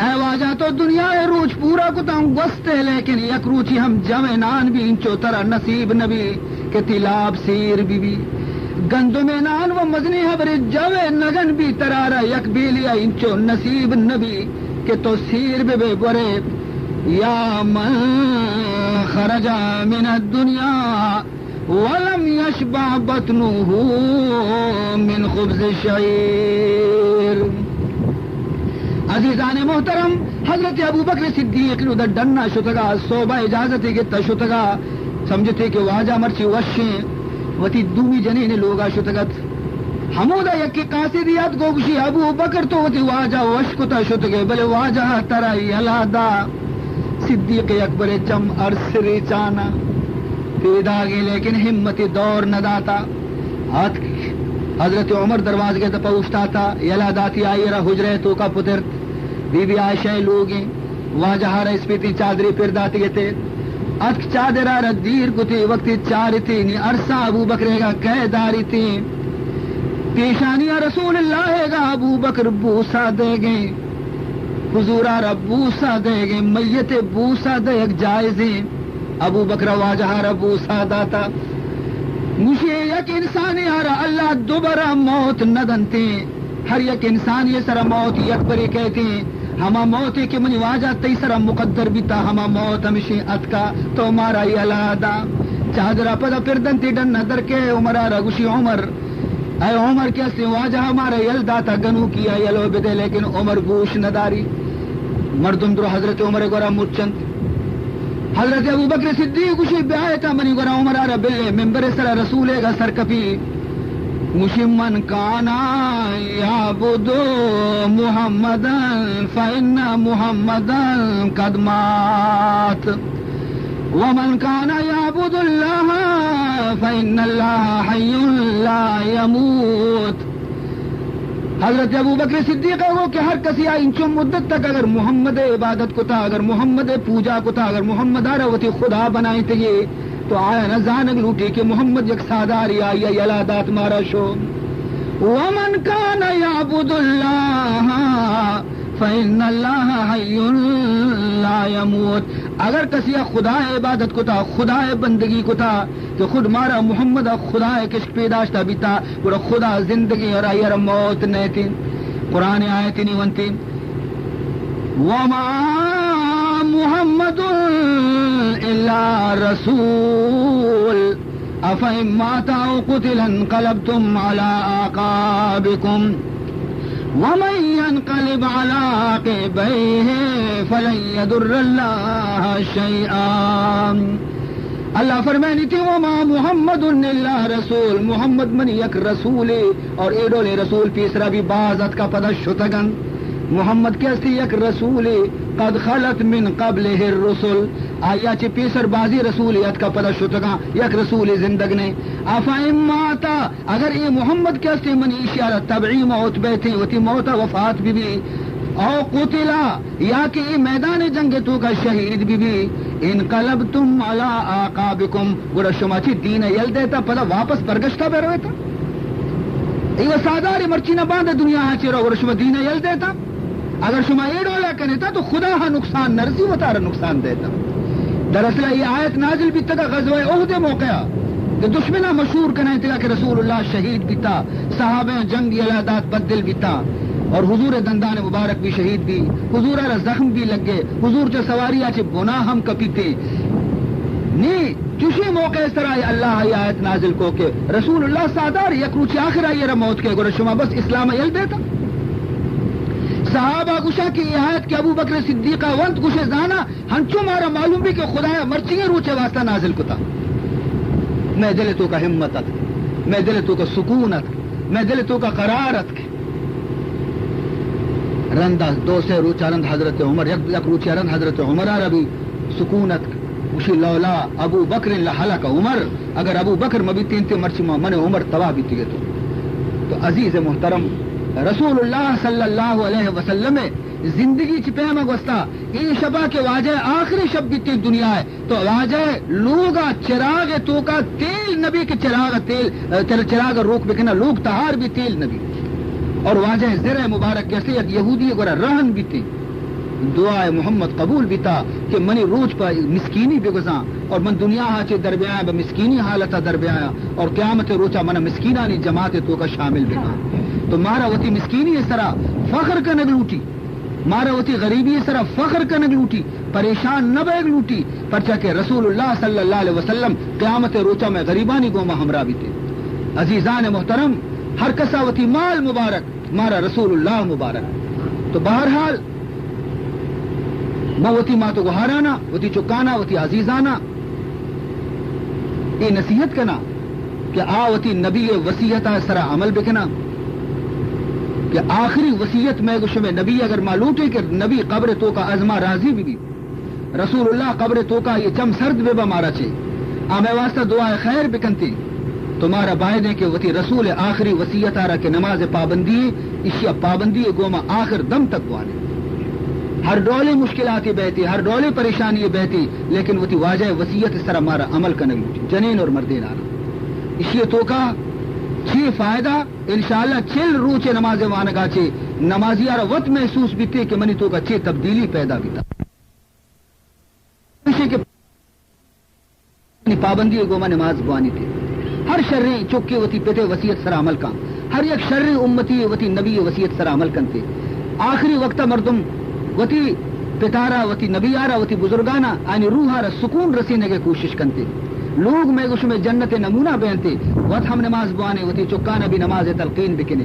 اے واجہ، تو دنیا ء روچ پورا کتاں گوستے، لیکن یک روچی ہم جویں نان بھی انچو ترا نصیب نہ بی کہ تی لاپ سیر بی بی۔ گندمے نان و مزنی ہبرے جویں نگن بھی ترارا یک بیلیا انچو نصیب نہ بی کہ تو سیر بہ بے۔ گورے، یا من خرج من الدنیا ولم یشبع بطنه من خبز الشعیر۔ عزیزان محترم، حضرت ابوبکر صدیق نو در ڈنا شتگا، صوبہ اجازت گتا شتگا، سمجھتے کہ واجہ مرچی وشیں، وتی دومی جنین لوگا شتگت۔ ہمودا یکے قاصدی ات، گو گشی، ابوبکر تو وتی واجہ وش کتا شتگے، بلے واجہ ترا یلا دا۔ صدیق اکبر چم ارس ریچانا پیداگیں، لیکن ہمت دور نہ داتا۔ آتک حضرت عمر دروازگے دپا اوشتاتا، یلا داتی آئی را حجرہ توکا پترت۔ بی بی عائشہ لوگیں، واجہ را اسپیتی چادری پر داتی گتے۔ اتک چادرا را دیر کتی، وقتی چارتی نی ارسا ابوبکر گا کئے داریتی۔ پیشانی رسول اللہ گا ابوبکر بوسا دے گئے۔ حضورا را بوسا دئیگیں، میت بوسا دئیگ جائزیں۔ ابوبکر واجہ را بوسا داتا۔ گوشی، یک انسانی را اللہ دوبرا موت ندنتیں۔ ہر یک انسانی سرا موت یک بری کئیتیں۔ ہما موتے کہ منی واجہ تئی سرا مقدر بیتا، ہما موت ہمشیں اتکا، تو مارا یلا دا۔ چادرا پدا پر دنتی ڈنا درکے عمرا را گوشی، عمر، اے عمر کہ استیں واجہ مارا یل داتا، گنوکی آ یلو بدے، لیکن عمر گوش نداری۔ مردم درو حضرت عمر گورا مچنت۔ حضرت ابوبکر صدیق گوشی، بیایتا منی گورا عمر آرا بلے، منبر سرا رسول گا سرکپی۔ گوشی، من کان یعبد محمدا فإن محمدا قد مات۔ ومن كان يعبد الله فإن الله حي لا يموت۔ حضرت ابوبکر صدیق گو کہ ہر کسی آ انچو مدت تک اگر محمد عبادت کتا، اگر محمد پوجا کتا، اگر محمد آرا وتی خدا بنائیں تگے، تو آیا نہ زانگ لوٹی کہ محمد یک ساداری آئی یلا دات مارا شو۔ ومن كان يعبد الله فإن الله حي لا يموت۔ اگر کسی ء خدا ء عبادت کتا، خدا ء بندگی کتا کہ خود مارا محمد ء خدا ء کشک پیداشتا بیتا، گڑا خدا زندگی اور آئی ء را موت نیتی۔ قرآن آیت نی ونتی، وما محمد إلا رسول أفإن مات أو قتل انقلبتم على أعقابكم ومن ينقلب على عقبيه فلن يضر الله شيئا۔ اللہ فرمائنی تی، وما محمد إلا رسول، محمد منی یک رسولے، اور اے ڈولیں رسول پیسرا بھی باز اتکا پدا شتگن۔ محمد کہ استی یک رسولے، قد خلت من قبله الرسل، آیا چہ پیسر بازی رسولے اتکا پدا شتگاں، یک رسولے زندگ نے۔ افإن مات، اگر اے محمد کہ استی من ایشی آرا تبعی موت بیتیں، وتی موتا وفات بی بی، او قتلا، یا کہ اے میدان جنگ توکا شہید بی بی، انقلبتم علی اعقابکم، گڑا شما چی دین یل دیتا، پدا واپس برگشتا برویتا؟ ایو سادار مرچی نہ باندے دنیا ہا چی رو، گڑا شما دین یل دیتا؟ اگر شما اے ڈولا کنیتا تو خدا ہا نقصان نرسی، وتارا نقصان دیتا۔ دراصل اے آیت نازل بیتگا غزوہ احد موقع کہ دشمنا مشہور کنائتگا کہ رسول اللہ شہید بیتا، صحابہ جنگ یلا دات بدل بیتا اور حضور دندان مبارک بھی شہید بھی، حضور را زخم بھی لگے، حضور چہ سواری آ چہ بنا ہم کپیتے۔ نی چوشیں موقع سرا اللہ ای آیت نازل کو کہ رسول اللہ سادار یک روچ آخر آئی را موت کے، گڑا شما بس اسلام یل دیتا؟ صحابہ گوشا کہ یہ آیت کہ ابو بکر صدیقہ ونت گوشے زانا، ہنچو مارا معلوم بھی کہ خدایا مرچی روچے واسطہ نازل کتا۔ میں دل تو کا ہمت ات، میں دل تو کا سکون ات، میں دل تو کا قرار ات۔ رندا دو سے روچا رند حضرت عمر، یک، یک روچا رند حضرت عمر آ ربی سکون ات۔ گوشی، لولا ابو بکر لہلک عمر، اگر ابو بکر مبیتین تے مرچی ما من عمر تباہ بیتی گے تو۔ تو عزیز محترم، رسول اللہ صلی اللہ علیہ وسلم زندگی چی پیما گوستا، اے شبا کہ واجہ آخری شب بیتی دنیا ہے، تو واجہ لوگا چراغ توکا تیل نبی کہ چراغ تیل، چر-، چراغ روک بکنا، لوگ تہار بھی تیل نبی۔ اور واجہ زر مبارک کیسے یک یہودی گورا رہن بیتی۔ دعا محمد قبول بیتا کہ منی روچ پہ مسکینی بگزاں اور من دنیا ہا چے در بیایا، بہ مسکینی حالتا در بیایا اور قیامت روچا من مسکینانی جماعت توکا شامل بکاں۔ تو مارا وتی مسکینی سرا فخر کنگ لوٹی، مارا وتی غریبی سرا فخر کنگ لوٹی، پریشان نہ بیگ لوٹی، پرچا کہ رسول اللہ صلی اللہ علیہ وسلم قیامت روچا میں غریبانی گوما ہمراہ بیتے۔ عزیزان محترم، ہر کسا وتی مال مبارک، مارا رسول اللہ مبارک۔ تو بہرحال، من وتی مات و گہارانا، وتی چکانا، وتی عزیزانا اے نصیحت کناں کہ آ وتی نبی وصیتا سرا عمل بکناں کہ آخری وصیت مئے گو شمئے نبی، اگر ما لوٹیں کہ نبی قبر توکا از ما راضی بہ بی، رسول اللہ قبر توکا یہ چم سرد بہ با مارا چے، آ مئے واسطہ دعائے خیر بکنتے، تو مارا بایدیں کہ وتی رسول آخری وصیت آرا کہ نماز پابندی، اشیا پابندی گوما آخر دم تک بوانے۔ ہر ڈولے مشکلاتی بیتی، ہر ڈولے پریشانی بیتی، لیکن وتی واجہ وصیت سرا مارا عمل کنگی۔ جنین اور مردین آرا اشی توکا چی فائدہ؟ انشاءاللہ چل روچ نماز وانگا چے نمازی آرا وت محسوس بیتے کہ منی توکا چے تبدیلی پیدا بیتا۔ ہمیشہ کہ پابندی گوما نماز بوانی تے۔ ہر شریں چکے وتی پتے وصیت سرا عمل کن۔ ہر یک شریں امتی وتی نبی وصیت سرا عمل کنتے۔ آخری وقت مردم وتی پتارا، وتی نبیارا، وتی بزرگانا، آنی روحارا سکون رسینگے کوشش کنتے۔ لوگ مئے گو شمئے جنت نمونہ بینتے۔ وت ہم نماز بوانے، وتی چکانا بھی نماز تلقین بکنے۔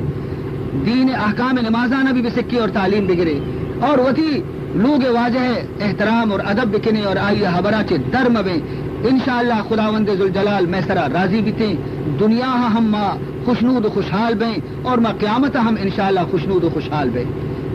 دین احکام نمازانا بھی بسکے اور تعلیم بگرے۔ اور وتی لوگ واجہ احترام اور ادب بکنے اور آئی حبرا چے در مبیں۔ انشاءاللہ خداوند ذوالجلال مئے سرا راضی بیتیں۔ دنیا ہم ما خوشنود و خوشحال بیں اور ما قیامت ہم انشاءاللہ خوشنود و خوشحال بیں۔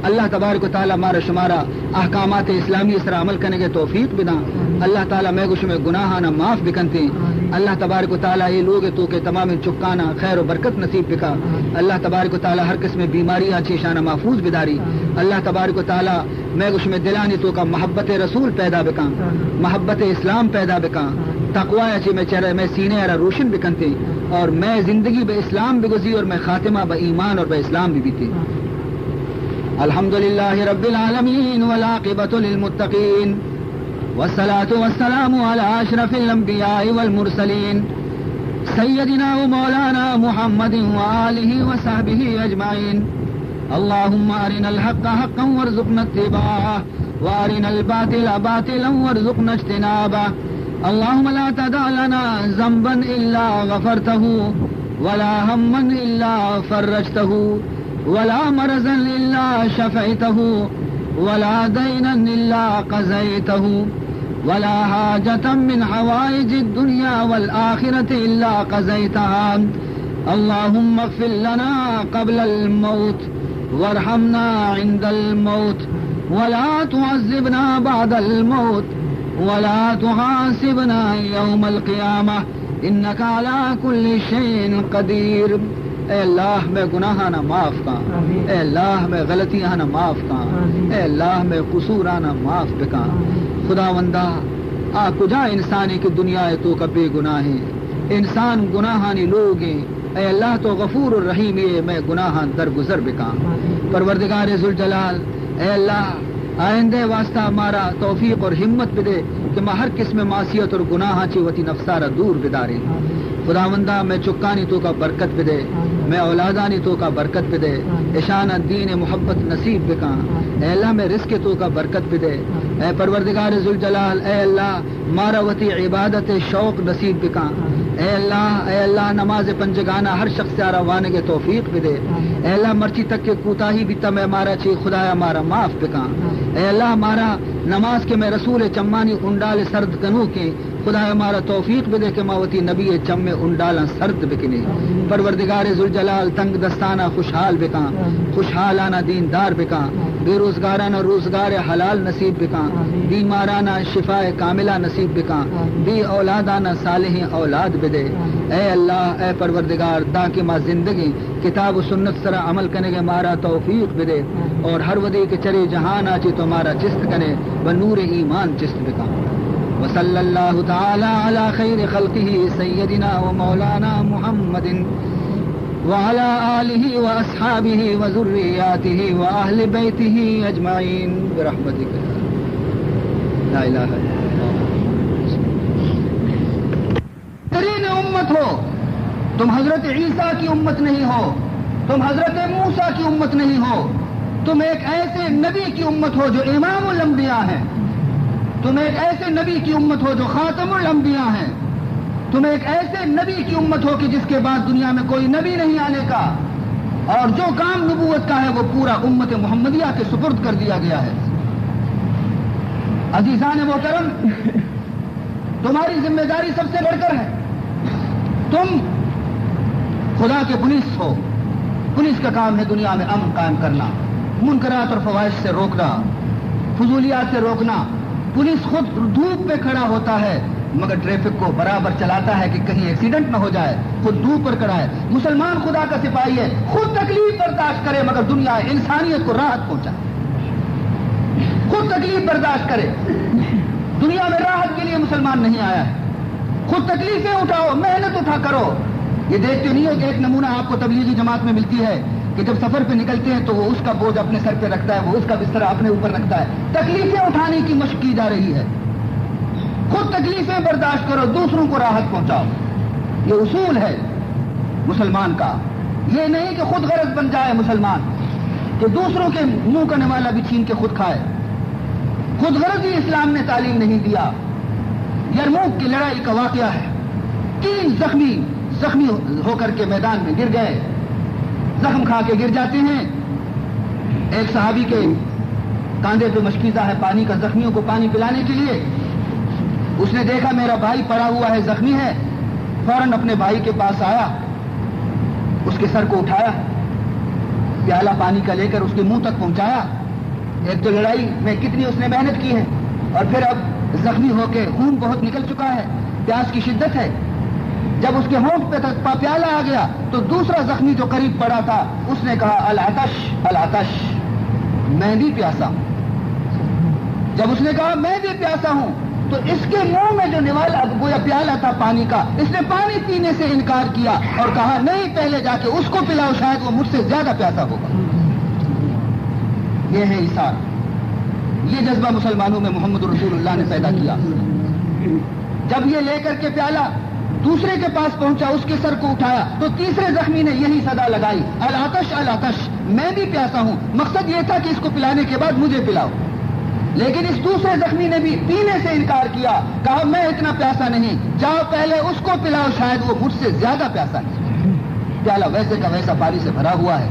اللہ تبارک و تعالی مارا شمارا احکامات اسلامی سرا عمل کنگے توفیق بداں۔ اللہ تعالی مئے گو شمئے گناہانا معاف بکنتیں۔ اللہ تبارک و تعالی اے لوگ توکے تمام چکانا خیر و برکت نصیب بکا۔ اللہ تبارک و تعالی ہر قسم بیماری آ چیشانا محفوظ بداری۔ اللہ تبارک و تعالی مئے گو شمئے دلانی توکا محبت رسول پیدا بکاں، محبت اسلام پیدا بکاں، تقوی چے مئے چہرہ، مئے سینے را روشن بکنتے اور مئے زندگی بہ اسلام بگوزی اور مئے خاتمہ بہ ایمان اور بہ اسلام بہ بیتے۔ الحمد لله رب العالمين والعاقبة للمتقين والصلاة والسلام على أشرف الأنبياء والمرسلين سيدنا ومولانا محمد وآله وصحبه أجمعين. اللهم أرنا الحق حقا وارزقنا اتباعه، وأرنا الباطل باطلا وارزقنا اجتنابه. اللهم لا تدع لنا ذنبا إلا غفرته، ولا هما إلا فرجته، ولا مرضا إلا شفيته، ولا دينا إلا قضيته، ولا حاجة من حوائج الدنيا والآخرة إلا قضيتها. اللهم اغفر لنا قبل الموت وارحمنا عند الموت ولا تعذبنا بعد الموت ولا تحاسبنا يوم القيامة إنك على كل شيء قدير. اے اللہ مئے گناہانا معاف کن۔ آمین۔ اے اللہ مئے غلطیانا معاف کن۔ آمین۔ اے اللہ مئے قصورانا معاف بکن۔ آمین۔ خداوندا، آ کجا انسانے کہ دنیا توکا بے گناہیں؟ انسان گناہانی لوگیں۔ اے اللہ تو غفور الرحیم ئے، مئے گناہاں درگزر بکن۔ آمین۔ پروردگار ذوالجلال، اے اللہ آئندہ واسطہ مارا توفیق اور ہمت بدے کہ ما ہر قسم معصیت اور گناہاں چے وتی نفسارا دور بداریں۔ آمین۔ خداوندا مئے چکانی توکا برکت بدے، آمین۔ مئے اولادانی توکا برکت بدے، آمین۔ اشانا دین محبت نصیب بکن۔ آمین۔ اے اللہ مئے رزق توکا برکت بدے۔ آمین۔ اے پروردگار ذوالجلال، اے اللہ مارا وتی عبادت شوق نصیب بکن۔ آمین۔ اے اللہ، اے اللہ نماز پنجگانا ہر شخص آرا وانگ توفیق بدے۔ آمین۔ اے اللہ مرچی تک کہ کوتاہی بیتا مئے مارا چے خدایا مارا معاف بکن۔ آمین۔ اے اللہ مارا نماز کہ مئے رسول چمانی انڈال سرد کنوکیں خدایا مارا توفیق بدے کہ ما وتی نبی چم انڈالاں سرد بکنیں۔ آمین۔ پروردگار ذوالجلال تنگ دستانا خوشحال بکن، آمین۔ خوشحالانا دیندار بکن، آمین۔ بے روزگارانا روزگار حلال نصیب بکن، آمین۔ بیمارانا شفاء کاملہ نصیب بکن، آمین۔ بے اولادانا صالحیں اولاد بدے۔ آمین۔ اے اللہ، اے پروردگار، داں کہ ما زندگیں کتاب و سنت سرا عمل کنگے مارا توفیق بدے، آمین۔ اور ہر وھدے کہ چرے جہانا چے تو مارا چست کنے و نور ایمان چست بکن۔ وصلی اللہ تعالی علی خیر خلقہ سیدنا و مولانا محمد وعلی آلہ و اصحابہ و ذریاتہ و اہل بیتہ اجمعین برحمتک۔ لا الہ الا اللہ۔ ترین امت ہو، تم حضرت عیسیٰ کی امت نہیں ہو، تم حضرت موسیٰ کی امت نہیں ہو، تم ایک ایسے نبی کی امت ہو جو امام الانبیاء ہیں، تم ایک ایسے نبی کی امت ہو جو خاتم الانبیاء ہیں، تم ایک ایسے نبی کی امت ہو کہ جس کے بعد دنیا میں کوئی نبی نہیں آنے کا۔ اور جو کام نبوت کا ہے، وہ پورا امت محمدیہ کے سپرد کر دیا گیا ہے۔ عزیزان محترم، تمہاری ذمہ داری سب سے بڑھ کر ہے۔ تم خدا کے پولیس ہو۔ پولیس کا کام ہے دنیا میں امن قائم کرنا، منکرات اور فواحش سے روکنا، فضولیات سے روکنا۔ پولیس خود دھوپ پہ کھڑا ہوتا ہے، مگر ٹریفک کو برابر چلاتا ہے کہ کہیں ایکسیڈنٹ نہ ہو جائے، خود دھوپ پر کھڑا ہے۔ مسلمان خدا کا سپاہی ہے، خود تکلیف برداشت کرے، مگر دنیا انسانیت کو راحت پہنچائے۔ خود تکلیف برداشت کرے، دنیا میں راحت کے لیے مسلمان نہیں آیا ہے۔ خود تکلیفیں اٹھاؤ، محنت اٹھا کرو۔ یہ دیکھتے نہیں ہو کہ ایک نمونہ آپ کو تبلیغی جماعت میں ملتی ہے کہ جب سفر پہ نکلتے ہیں تو وہ اس کا بوجھ اپنے سر پہ رکھتا ہے، وہ اس کا بستر اپنے اوپر رکھتا ہے، تکلیفیں اٹھانے کی مشق کی جا رہی ہے۔ خود تکلیفیں برداشت کرو، دوسروں کو راحت پہنچاؤ۔ یہ اصول ہے مسلمان کا۔ یہ نہیں کہ خود غرض بن جائے مسلمان، کہ دوسروں کے منہ کا نوالا بھی چھین کے خود کھائے۔ خود غرضی اسلام نے تعلیم نہیں دیا۔ یرموک کی لڑائی کا واقعہ ہے۔ تین زخمی، زخمی ہو کر کے میدان میں گر گئے، زخم کھا کے گر جاتے ہیں۔ ایک صحابی کے کاندھے پہ مشکیزہ ہے پانی کا، زخمیوں کو پانی پلانے کے لیے۔ اس نے دیکھا میرا بھائی پڑا ہوا ہے، زخمی ہے، فوراً اپنے بھائی کے پاس آیا، اس کے سر کو اٹھایا، پیالہ پانی کا لے کر اس کے منہ تک پہنچایا۔ ایک تو لڑائی میں کتنی اس نے محنت کی ہے، اور پھر اب زخمی ہو کے خون بہت نکل چکا ہے، پیاس کی شدت ہے۔ جب اس کے ہونٹ پہ تک پا-، پیالہ آ گیا تو دوسرا زخمی جو قریب پڑا تھا، اس نے کہا، "العطش، العطش، میں بھی پیاسا ہوں۔" جب اس نے کہا، "میں بھی پیاسا ہوں"، تو اس کے منہ میں جو نوالا، اب گویا پیالہ تھا پانی کا، اس نے پانی پینے سے انکار کیا اور کہا، "نہیں، پہلے جا کے اس کو پلاؤ، شاید وہ مجھ سے زیادہ پیاسا ہوگا۔" یہ ہے ایثار، یہ جذبہ مسلمانوں میں محمد رسول اللہ نے پیدا کیا۔ جب یہ لے کر کے پیالہ دوسرے کے پاس پہنچا، اس کے سر کو اٹھایا، تو تیسرے زخمی نے یہی صدا لگائی، "العطش، العطش، میں بھی پیاسا ہوں۔" مقصد یہ تھا کہ اس کو پلانے کے بعد مجھے پلاؤ۔ لیکن اس دوسرے زخمی نے بھی پینے سے انکار کیا، کہا، "میں اتنا پیاسا نہیں، جاؤ پہلے اس کو پلاؤ، شاید وہ مجھ سے زیادہ پیاسا ہے۔" پیالہ ویسے کا ویسا پانی سے بھرا ہوا ہے۔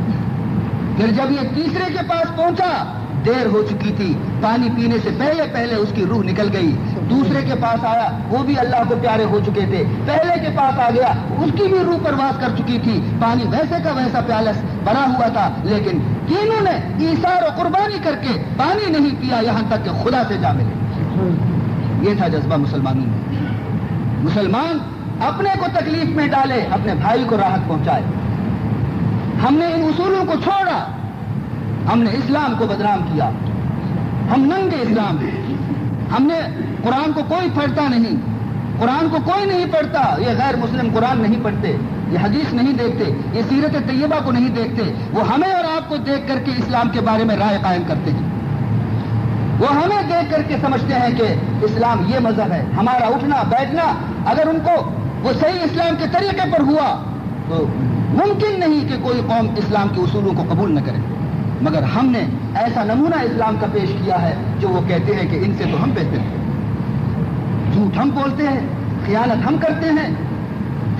پھر جب یہ تیسرے کے پاس پہنچا، دیر ہو چکی تھی، پانی پینے سے پہلے پہلے اس کی روح نکل گئی۔ دوسرے کے پاس آیا، وہ بھی اللہ کو پیارے ہو چکے تھے۔ پہلے کے پاس آ گیا، اس کی بھی روح پرواز کر چکی تھی۔ پانی ویسے کا ویسا پیالہ بھرا ہوا تھا، لیکن تینوں نے ایثار و قربانی کر کے پانی نہیں پیا، یہاں تک کہ خدا سے جا ملے۔ یہ تھا جذبہ مسلمانوں میں۔ مسلمان اپنے کو تکلیف میں ڈالے، اپنے بھائی کو راحت پہنچائے۔ ہم نے ان اصولوں کو چھوڑا، ہم نے اسلام کو بدنام کیا۔ ہم ننگے اسلام ہیں۔ ہم نے، قرآن کو کوئی پڑھتا نہیں، قرآن کو کوئی نہیں پڑھتا، یہ غیر مسلم قرآن نہیں پڑھتے، یہ حدیث نہیں دیکھتے، یہ سیرت طیبہ کو نہیں دیکھتے۔ وہ ہمیں اور آپ کو دیکھ کر کے اسلام کے بارے میں رائے قائم کرتے ہیں۔ وہ ہمیں دیکھ کر کے سمجھتے ہیں کہ اسلام یہ مذہب ہے۔ ہمارا اٹھنا بیٹھنا اگر ان کو وہ صحیح اسلام کے طریقے پر ہوا تو ممکن نہیں کہ کوئی قوم اسلام کے اصولوں کو قبول نہ کرے، مگر ہم نے ایسا نمونہ اسلام کا پیش کیا ہے جو وہ کہتے ہیں کہ ان سے تو ہم بہتر ہیں۔ جھوٹ ہم بولتے ہیں، خیانت ہم کرتے ہیں،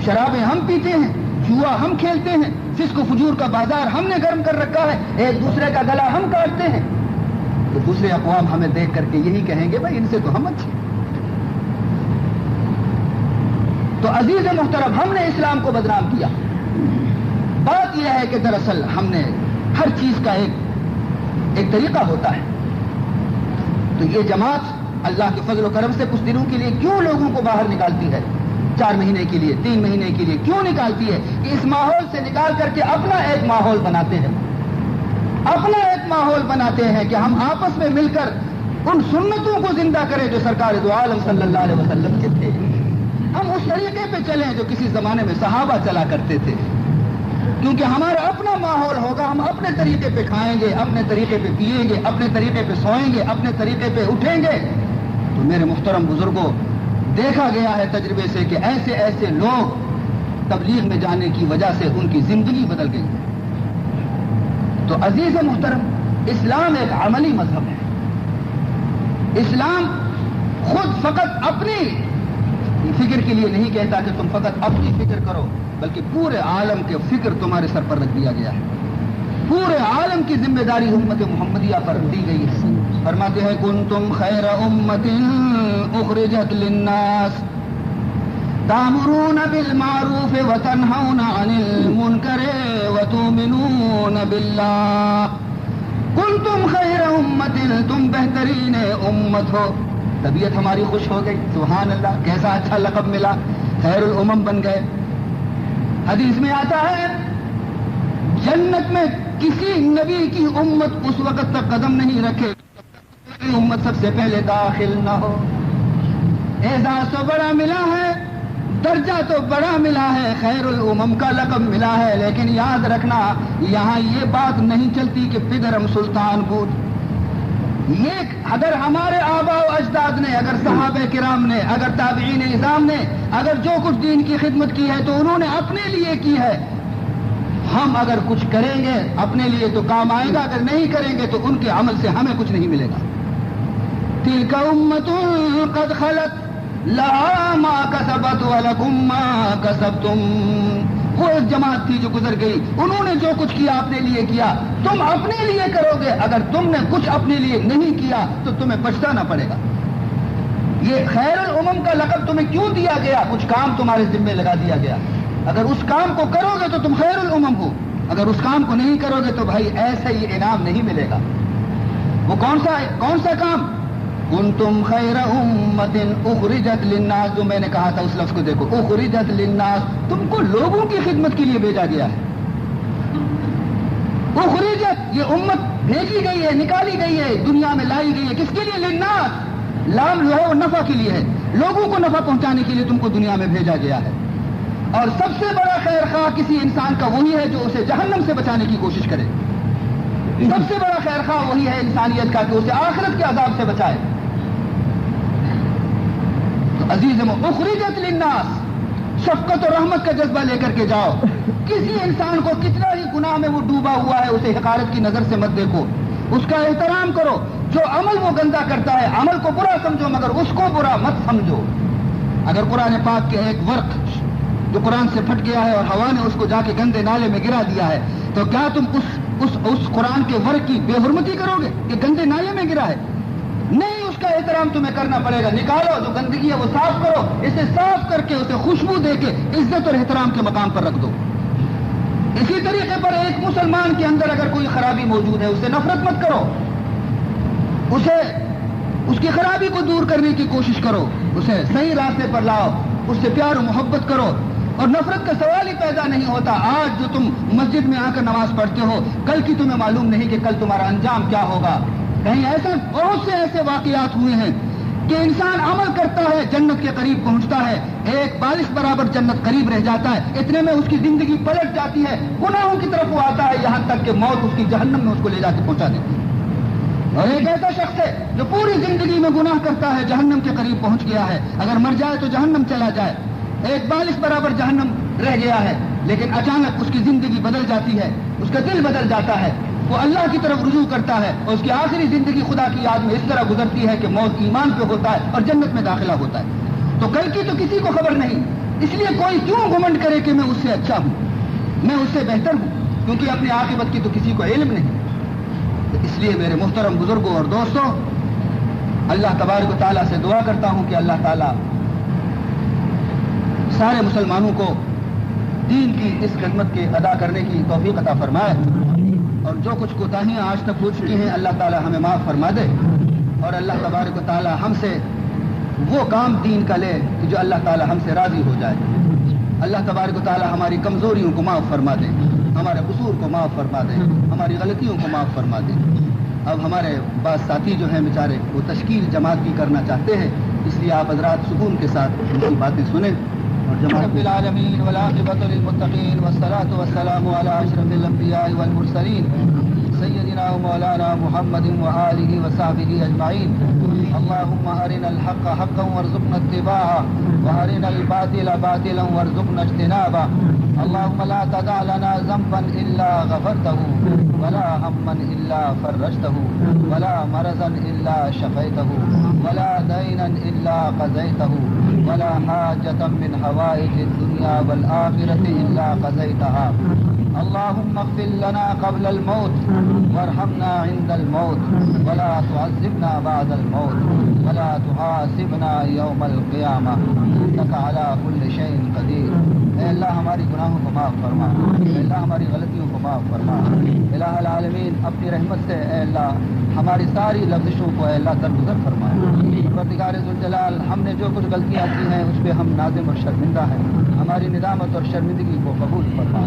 شرابیں ہم پیتے ہیں، جوا ہم کھیلتے ہیں، فسق و فجور کا بازار ہم نے گرم کر رکھا ہے، ایک دوسرے کا گلا ہم کاٹتے ہیں، تو دوسرے اقوام ہمیں دیکھ کر کے یہی کہیں گے، "بھائی، ان سے تو ہم اچھے۔" تو عزیز محترم، ہم نے اسلام کو بدنام کیا۔ بات یہ ہے کہ دراصل ہم نے ہر چیز کا ایک، ایک طریقہ ہوتا ہے۔ تو یہ جماعت اللہ کے فضل و کرم سے کچھ دنوں کے لیے کیوں لوگوں کو باہر نکالتی ہے، چار مہینے کے لیے، تین مہینے کے لیے کیوں نکالتی ہے کہ اس ماحول سے نکال کر کے اپنا ایک ماحول بناتے ہیں، اپنا ایک ماحول بناتے ہیں کہ ہم آپس میں مل کر ان سنتوں کو زندہ کریں جو سرکار دو عالم صلی اللہ علیہ وسلم کے تھے۔ ہم اس طریقے پہ چلیں جو کسی زمانے میں صحابہ چلا کرتے تھے، کیونکہ ہمارا اپنا ماحول ہوگا، ہم اپنے طریقے پہ کھائیں گے، اپنے طریقے پہ پیئیں گے، اپنے طریقے پہ سوئیں گے، اپنے طریقے پہ اٹھیں گے۔ تو میرے محترم بزرگوں، دیکھا گیا ہے تجربے سے کہ ایسے ایسے لوگ تبلیغ میں جانے کی وجہ سے ان کی زندگی بدل گئی ہے۔ تو عزیز محترم، اسلام ایک عملی مذہب ہے۔ اسلام خود فقط اپنی فکر کے لیے نہیں کہتا کہ تم فقط اپنی فکر کرو، بلکہ پورے عالم کے فکر تمہارے سر پر رکھ دیا گیا ہے۔ پورے عالم کی ذمہ داری امت محمدیہ پر دی گئی ہے۔ فرماتے ہیں، "کنتم خیر امت اخرجت للناس تأمرون بالمعروف وتنهون عن المنکر وتؤمنون باللہ۔ کنتم خیر امت، تم بہترین امت ہو۔" طبیعت ہماری خوش ہو گئی، سبحان اللہ، کیسا اچھا لقب ملا، خیر الامم بن گئے۔ حدیث میں آتا ہے، جنت میں کسی نبی کی امت اس وقت تک قدم نہیں رکھے، امت سب سے پہلے داخل نہ ہو۔ اعزاز تو بڑا ملا ہے، درجہ تو بڑا ملا ہے، خیر الامم کا لقب ملا ہے، لیکن یاد رکھنا، یہاں یہ بات نہیں چلتی کہ پدرم سلطان بود۔ یہ اگر ہمارے آبا و اجداد نے، اگر صحابہ کرام نے، اگر تابعین عظام نے، اگر جو کچھ دین کی خدمت کی ہے تو انہوں نے اپنے لیے کی ہے۔ ہم اگر کچھ کریں گے اپنے لیے تو کام آئے گا، اگر نہیں کریں گے تو ان کے عمل سے ہمیں کچھ نہیں ملے گا۔ تلک امت قد خلت لها ما کسبت ولکم ما کسبتم۔ وہ ایک جماعت تھی جو گزر گئی، انہوں نے جو کچھ کیا اپنے لیے کیا، تم اپنے لیے کرو گے، اگر تم نے کچھ اپنے لیے نہیں کیا تو تمہیں پچھتانا پڑے گا۔ یہ خیر الامم کا لقب تمہیں کیوں دیا گیا؟ کچھ کام تمہارے ذمے لگا دیا گیا، اگر اس کام کو کرو گے تو تم خیر الامم ہو، اگر اس کام کو نہیں کرو گے تو بھائی ایسا یہ انعام نہیں ملے گا۔ وہ کون سا ہے؟ کون سا کام؟ کنتم خیر امت اخرجت للناس، جو میں نے کہا تھا اس لفظ کو دیکھو، اخرجت للناس، تم کو لوگوں کی خدمت کے لیے بھیجا گیا ہے۔ اخرجت، یہ امت بھیجی گئی ہے، نکالی گئی ہے، دنیا میں لائی گئی ہے۔ کس کے لیے؟ للناس۔ لام جو ہے وہ نفع کے لیے ہے، لوگوں کو نفع پہنچانے کے لیے تم کو دنیا میں بھیجا گیا ہے۔ اور سب سے بڑا خیر خواہ کسی انسان کا وہی ہے جو اسے جہنم سے بچانے کی کوشش کرے۔ سب سے بڑا خیر خواہ وہی ہے انسانیت کا کہ اسے آخرت کے عذاب سے بچائے۔ تو عزیز مو-، اخرجت للناس، شفقت اور رحمت کا جذبہ لے کر کے جاؤ۔ کسی انسان کو کتنا ہی گناہ میں وہ ڈوبا ہوا ہے، اسے حقارت کی نظر سے مت دیکھو، اس کا احترام کرو۔ جو عمل وہ گندا کرتا ہے، عمل کو برا سمجھو، مگر اس کو برا مت سمجھو۔ اگر قرآن پاک کے ایک ورق جو قرآن سے پھٹ گیا ہے اور ہوا نے اس کو جا کے گندے نالے میں گرا دیا ہے، تو کیا تم اس، اس، اس قرآن کے ورق کی بے حرمتی کرو گے کہ گندے نالے میں گرا ہے؟ نہیں، اس کا احترام تمہیں کرنا پڑے گا۔ نکالو جو گندگی ہے، وہ صاف کرو، اسے صاف کر کے، اسے خوشبو دے کے عزت اور احترام کے مقام پر رکھ دو۔ اسی طریقے پر ایک مسلمان کے اندر اگر کوئی خرابی موجود ہے، اس سے نفرت مت کرو، اسے، اس کی خرابی کو دور کرنے کی کوشش کرو، اسے صحیح راستے پر لاؤ، اس سے پیار و محبت کرو، اور نفرت کا سوال ہی پیدا نہیں ہوتا۔ آج جو تم مسجد میں آ کر نماز پڑھتے ہو، کل کی تمہیں معلوم نہیں کہ کل تمہارا انجام کیا ہوگا۔ کہیں ایسے، بہت سے ایسے واقعات ہوئے ہیں کہ انسان عمل کرتا ہے، جنت کے قریب پہنچتا ہے، ایک بالش برابر جنت قریب رہ جاتا ہے، اتنے میں اس کی زندگی پلٹ جاتی ہے، گناہوں کی طرف وہ آتا ہے، یہاں تک کہ موت اس کی جہنم میں اس کو لے جا کے پہنچا دیتی ہے۔ اور ایک ایسا شخص ہے جو پوری زندگی میں گناہ کرتا ہے، جہنم کے قریب پہنچ گیا ہے، اگر مر جائے تو جہنم چلا جائے، ایک بالش برابر جہنم رہ گیا ہے، لیکن اچانک اس کی زندگی بدل جاتی ہے، اس کا دل بدل جاتا ہے، وہ اللہ کی طرف رجوع کرتا ہے اور اس کی آخری زندگی خدا کی یاد میں اس طرح گزرتی ہے کہ موت ایمان پہ ہوتا ہے اور جنت میں داخلہ ہوتا ہے۔ تو کل کی تو کسی کو خبر نہیں، اس لیے کوئی کیوں گھمنڈ کرے کہ میں اس سے اچھا ہوں، میں اس سے بہتر ہوں، کیونکہ اپنی عاقبت کی تو کسی کو علم نہیں۔ تو اس لیے میرے محترم بزرگوں اور دوستوں، اللہ تبارک و تعالیٰ سے دعا کرتا ہوں کہ اللہ تعالیٰ سارے مسلمانوں کو دین کی اس خدمت کے ادا کرنے کی توفیق عطا فرمائے، اور جو کچھ کوتاہیاں آج تک ہو چکی ہیں، اللہ تعالیٰ ہمیں معاف فرما دے، اور اللہ تبارک و تعالیٰ ہم سے وہ کام دین کا لے کہ جو اللہ تعالیٰ ہم سے راضی ہو جائے۔ اللہ تبارک و تعالیٰ ہماری کمزوریوں کو معاف فرما دے، ہمارے قصور کو معاف فرما دے، ہماری غلطیوں کو معاف فرما دے۔ اب ہمارے بعض ساتھی جو ہیں بیچارے، وہ تشکیل جماعت کی کرنا چاہتے ہیں، اس لیے آپ حضرات سکون کے ساتھ ان کی باتیں سنیں۔ اور جماعت رب العالمین والعاقبۃ للمتقین والصلاۃ والسلام علی اشرف الانبیاء والمرسلین سیدنا و مولانا محمد و آلہ و صحبہ اجمعین۔ اللهم ارنا الحق حقا وارزقنا اتباعه، وارنا الباطل باطلا وارزقنا اجتنابه۔ اللهم لا تدع لنا ذنبا الا غفرته، ولا هما الا فرجته، ولا مرضا الا شفيته، ولا دينا الا قضيته، ولا حاجة من حوائج الدنيا والآخرة الا قضيتها۔ اللهم اغفر لنا قبل الموت وارحمنا عند الموت ولا تعذبنا بعد الموت ولا تحاسبنا يوم القيامة إنك على كل شيء قدير. اے اللہ، ہماری گناہوں کو معاف فرما. اے اللہ، ہماری غلطیوں کو معاف فرما. الہ العالمین، اپنی رحمت سے، اے اللہ، ہماری ساری لغزشوں کو، اے اللہ، درگزر فرما. پروردگار ذوالجلال، ہم نے جو کچھ غلطیاں کی ہیں، اس پہ ہم نادم اور شرمندہ ہیں. ہماری ندامت اور شرمندگی کو قبول فرما.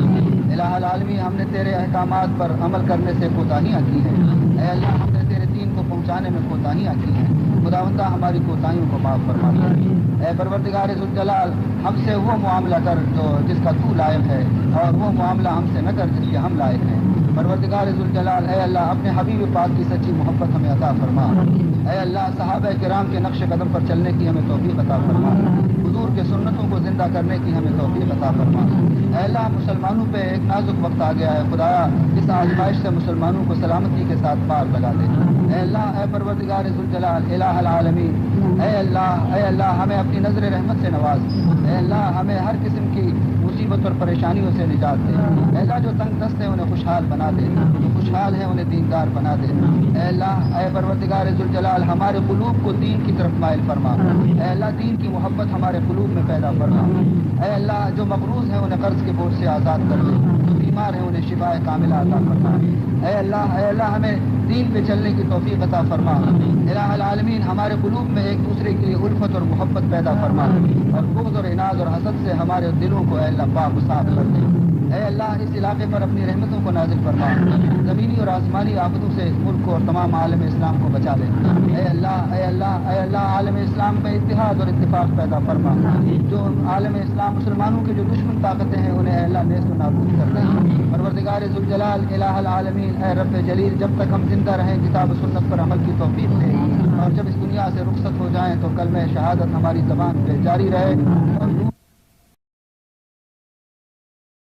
الہ العالمین، ہم نے تیرے احکامات پر عمل کرنے سے کوتاہیاں کی ہیں. اے اللہ، ہم نے تیرے دین کو پہنچانے میں کوتاہیاں کی ہیں. خداوندا، ہماری کوتاہیوں کو معاف فرما دے. اے پروردگار ذوالجلال، ہم سے وہ معاملہ کر جو، جس کا تو لائق ہے، اور وہ معاملہ ہم سے نہ کر جس کے ہم لائق ہیں. پروردگار ذوالجلال، اے اللہ، اپنے حبیب پاک کی سچی محبت ہمیں عطا فرما. اے اللہ، صحابہ کرام کے نقش قدم پر چلنے کی ہمیں توفیق عطا فرما. حضور کے سنتوں کو زندہ کرنے کی ہمیں توفیق عطا فرما. اے اللہ، مسلمانوں پہ ایک نازک وقت آ گیا ہے. خدایا، اس آزمائش سے مسلمانوں کو سلامتی کے ساتھ پار لگا دے. اے اللہ، اے پروردگار ذوالجلال، الہ العالمین، اے اللہ، اے اللہ، ہمیں اپنی نظر رحمت سے نواز. اے اللہ، ہمیں ہر قسم کی مصیبت اور پریشانیوں سے نجات دے. اے اللہ، جو تنگ دست ہیں، انہیں خوشحال بنا دے. جو خوشحال ہیں، انہیں دیندار بنا دے. اے اللہ، اے پروردگار ذوالجلال، ہمارے قلوب کو دین کی طرف مائل فرما. اے اللہ، دین کی محبت ہمارے قلوب میں پیدا فرما. اے اللہ، جو مقروض ہیں، انہیں قرض کے بوجھ سے آزاد کر دے. جو بیمار ہیں، انہیں شفا کاملہ عطا فرما. اے اللہ، اے اللہ، ہمیں دین پہ چلنے کی توفیق عطا فرما. الہ العالمین، ہمارے قلوب میں ایک دوسرے کے لیے الفت اور محبت پیدا فرما اور بغض اور عناد اور حسد سے ہمارے دلوں کو، اے اللہ، پاک و صاف کر دے. اے اللہ، اس علاقے پر اپنی رحمتوں کو نازل فرما. زمینی اور آسمانی آفتوں سے اس ملک کو اور تمام عالم اسلام کو بچا لے. اے اللہ، اے اللہ، اے اللہ، عالم اسلام میں اتحاد اور اتفاق پیدا فرما. جو عالم اسلام، مسلمانوں کے جو دشمن طاقتیں ہیں، انہیں، اے اللہ، نیست و نابود کر دے. پروردگار ذوالجلال، الہ العالمین، اے رب جلیل، جب تک ہم زندہ رہیں، کتاب و سنت پر عمل کی توفیق دے، اور جب اس دنیا سے رخصت ہو جائیں تو کلمہ شہادت ہماری زبان پہ جاری رہے اور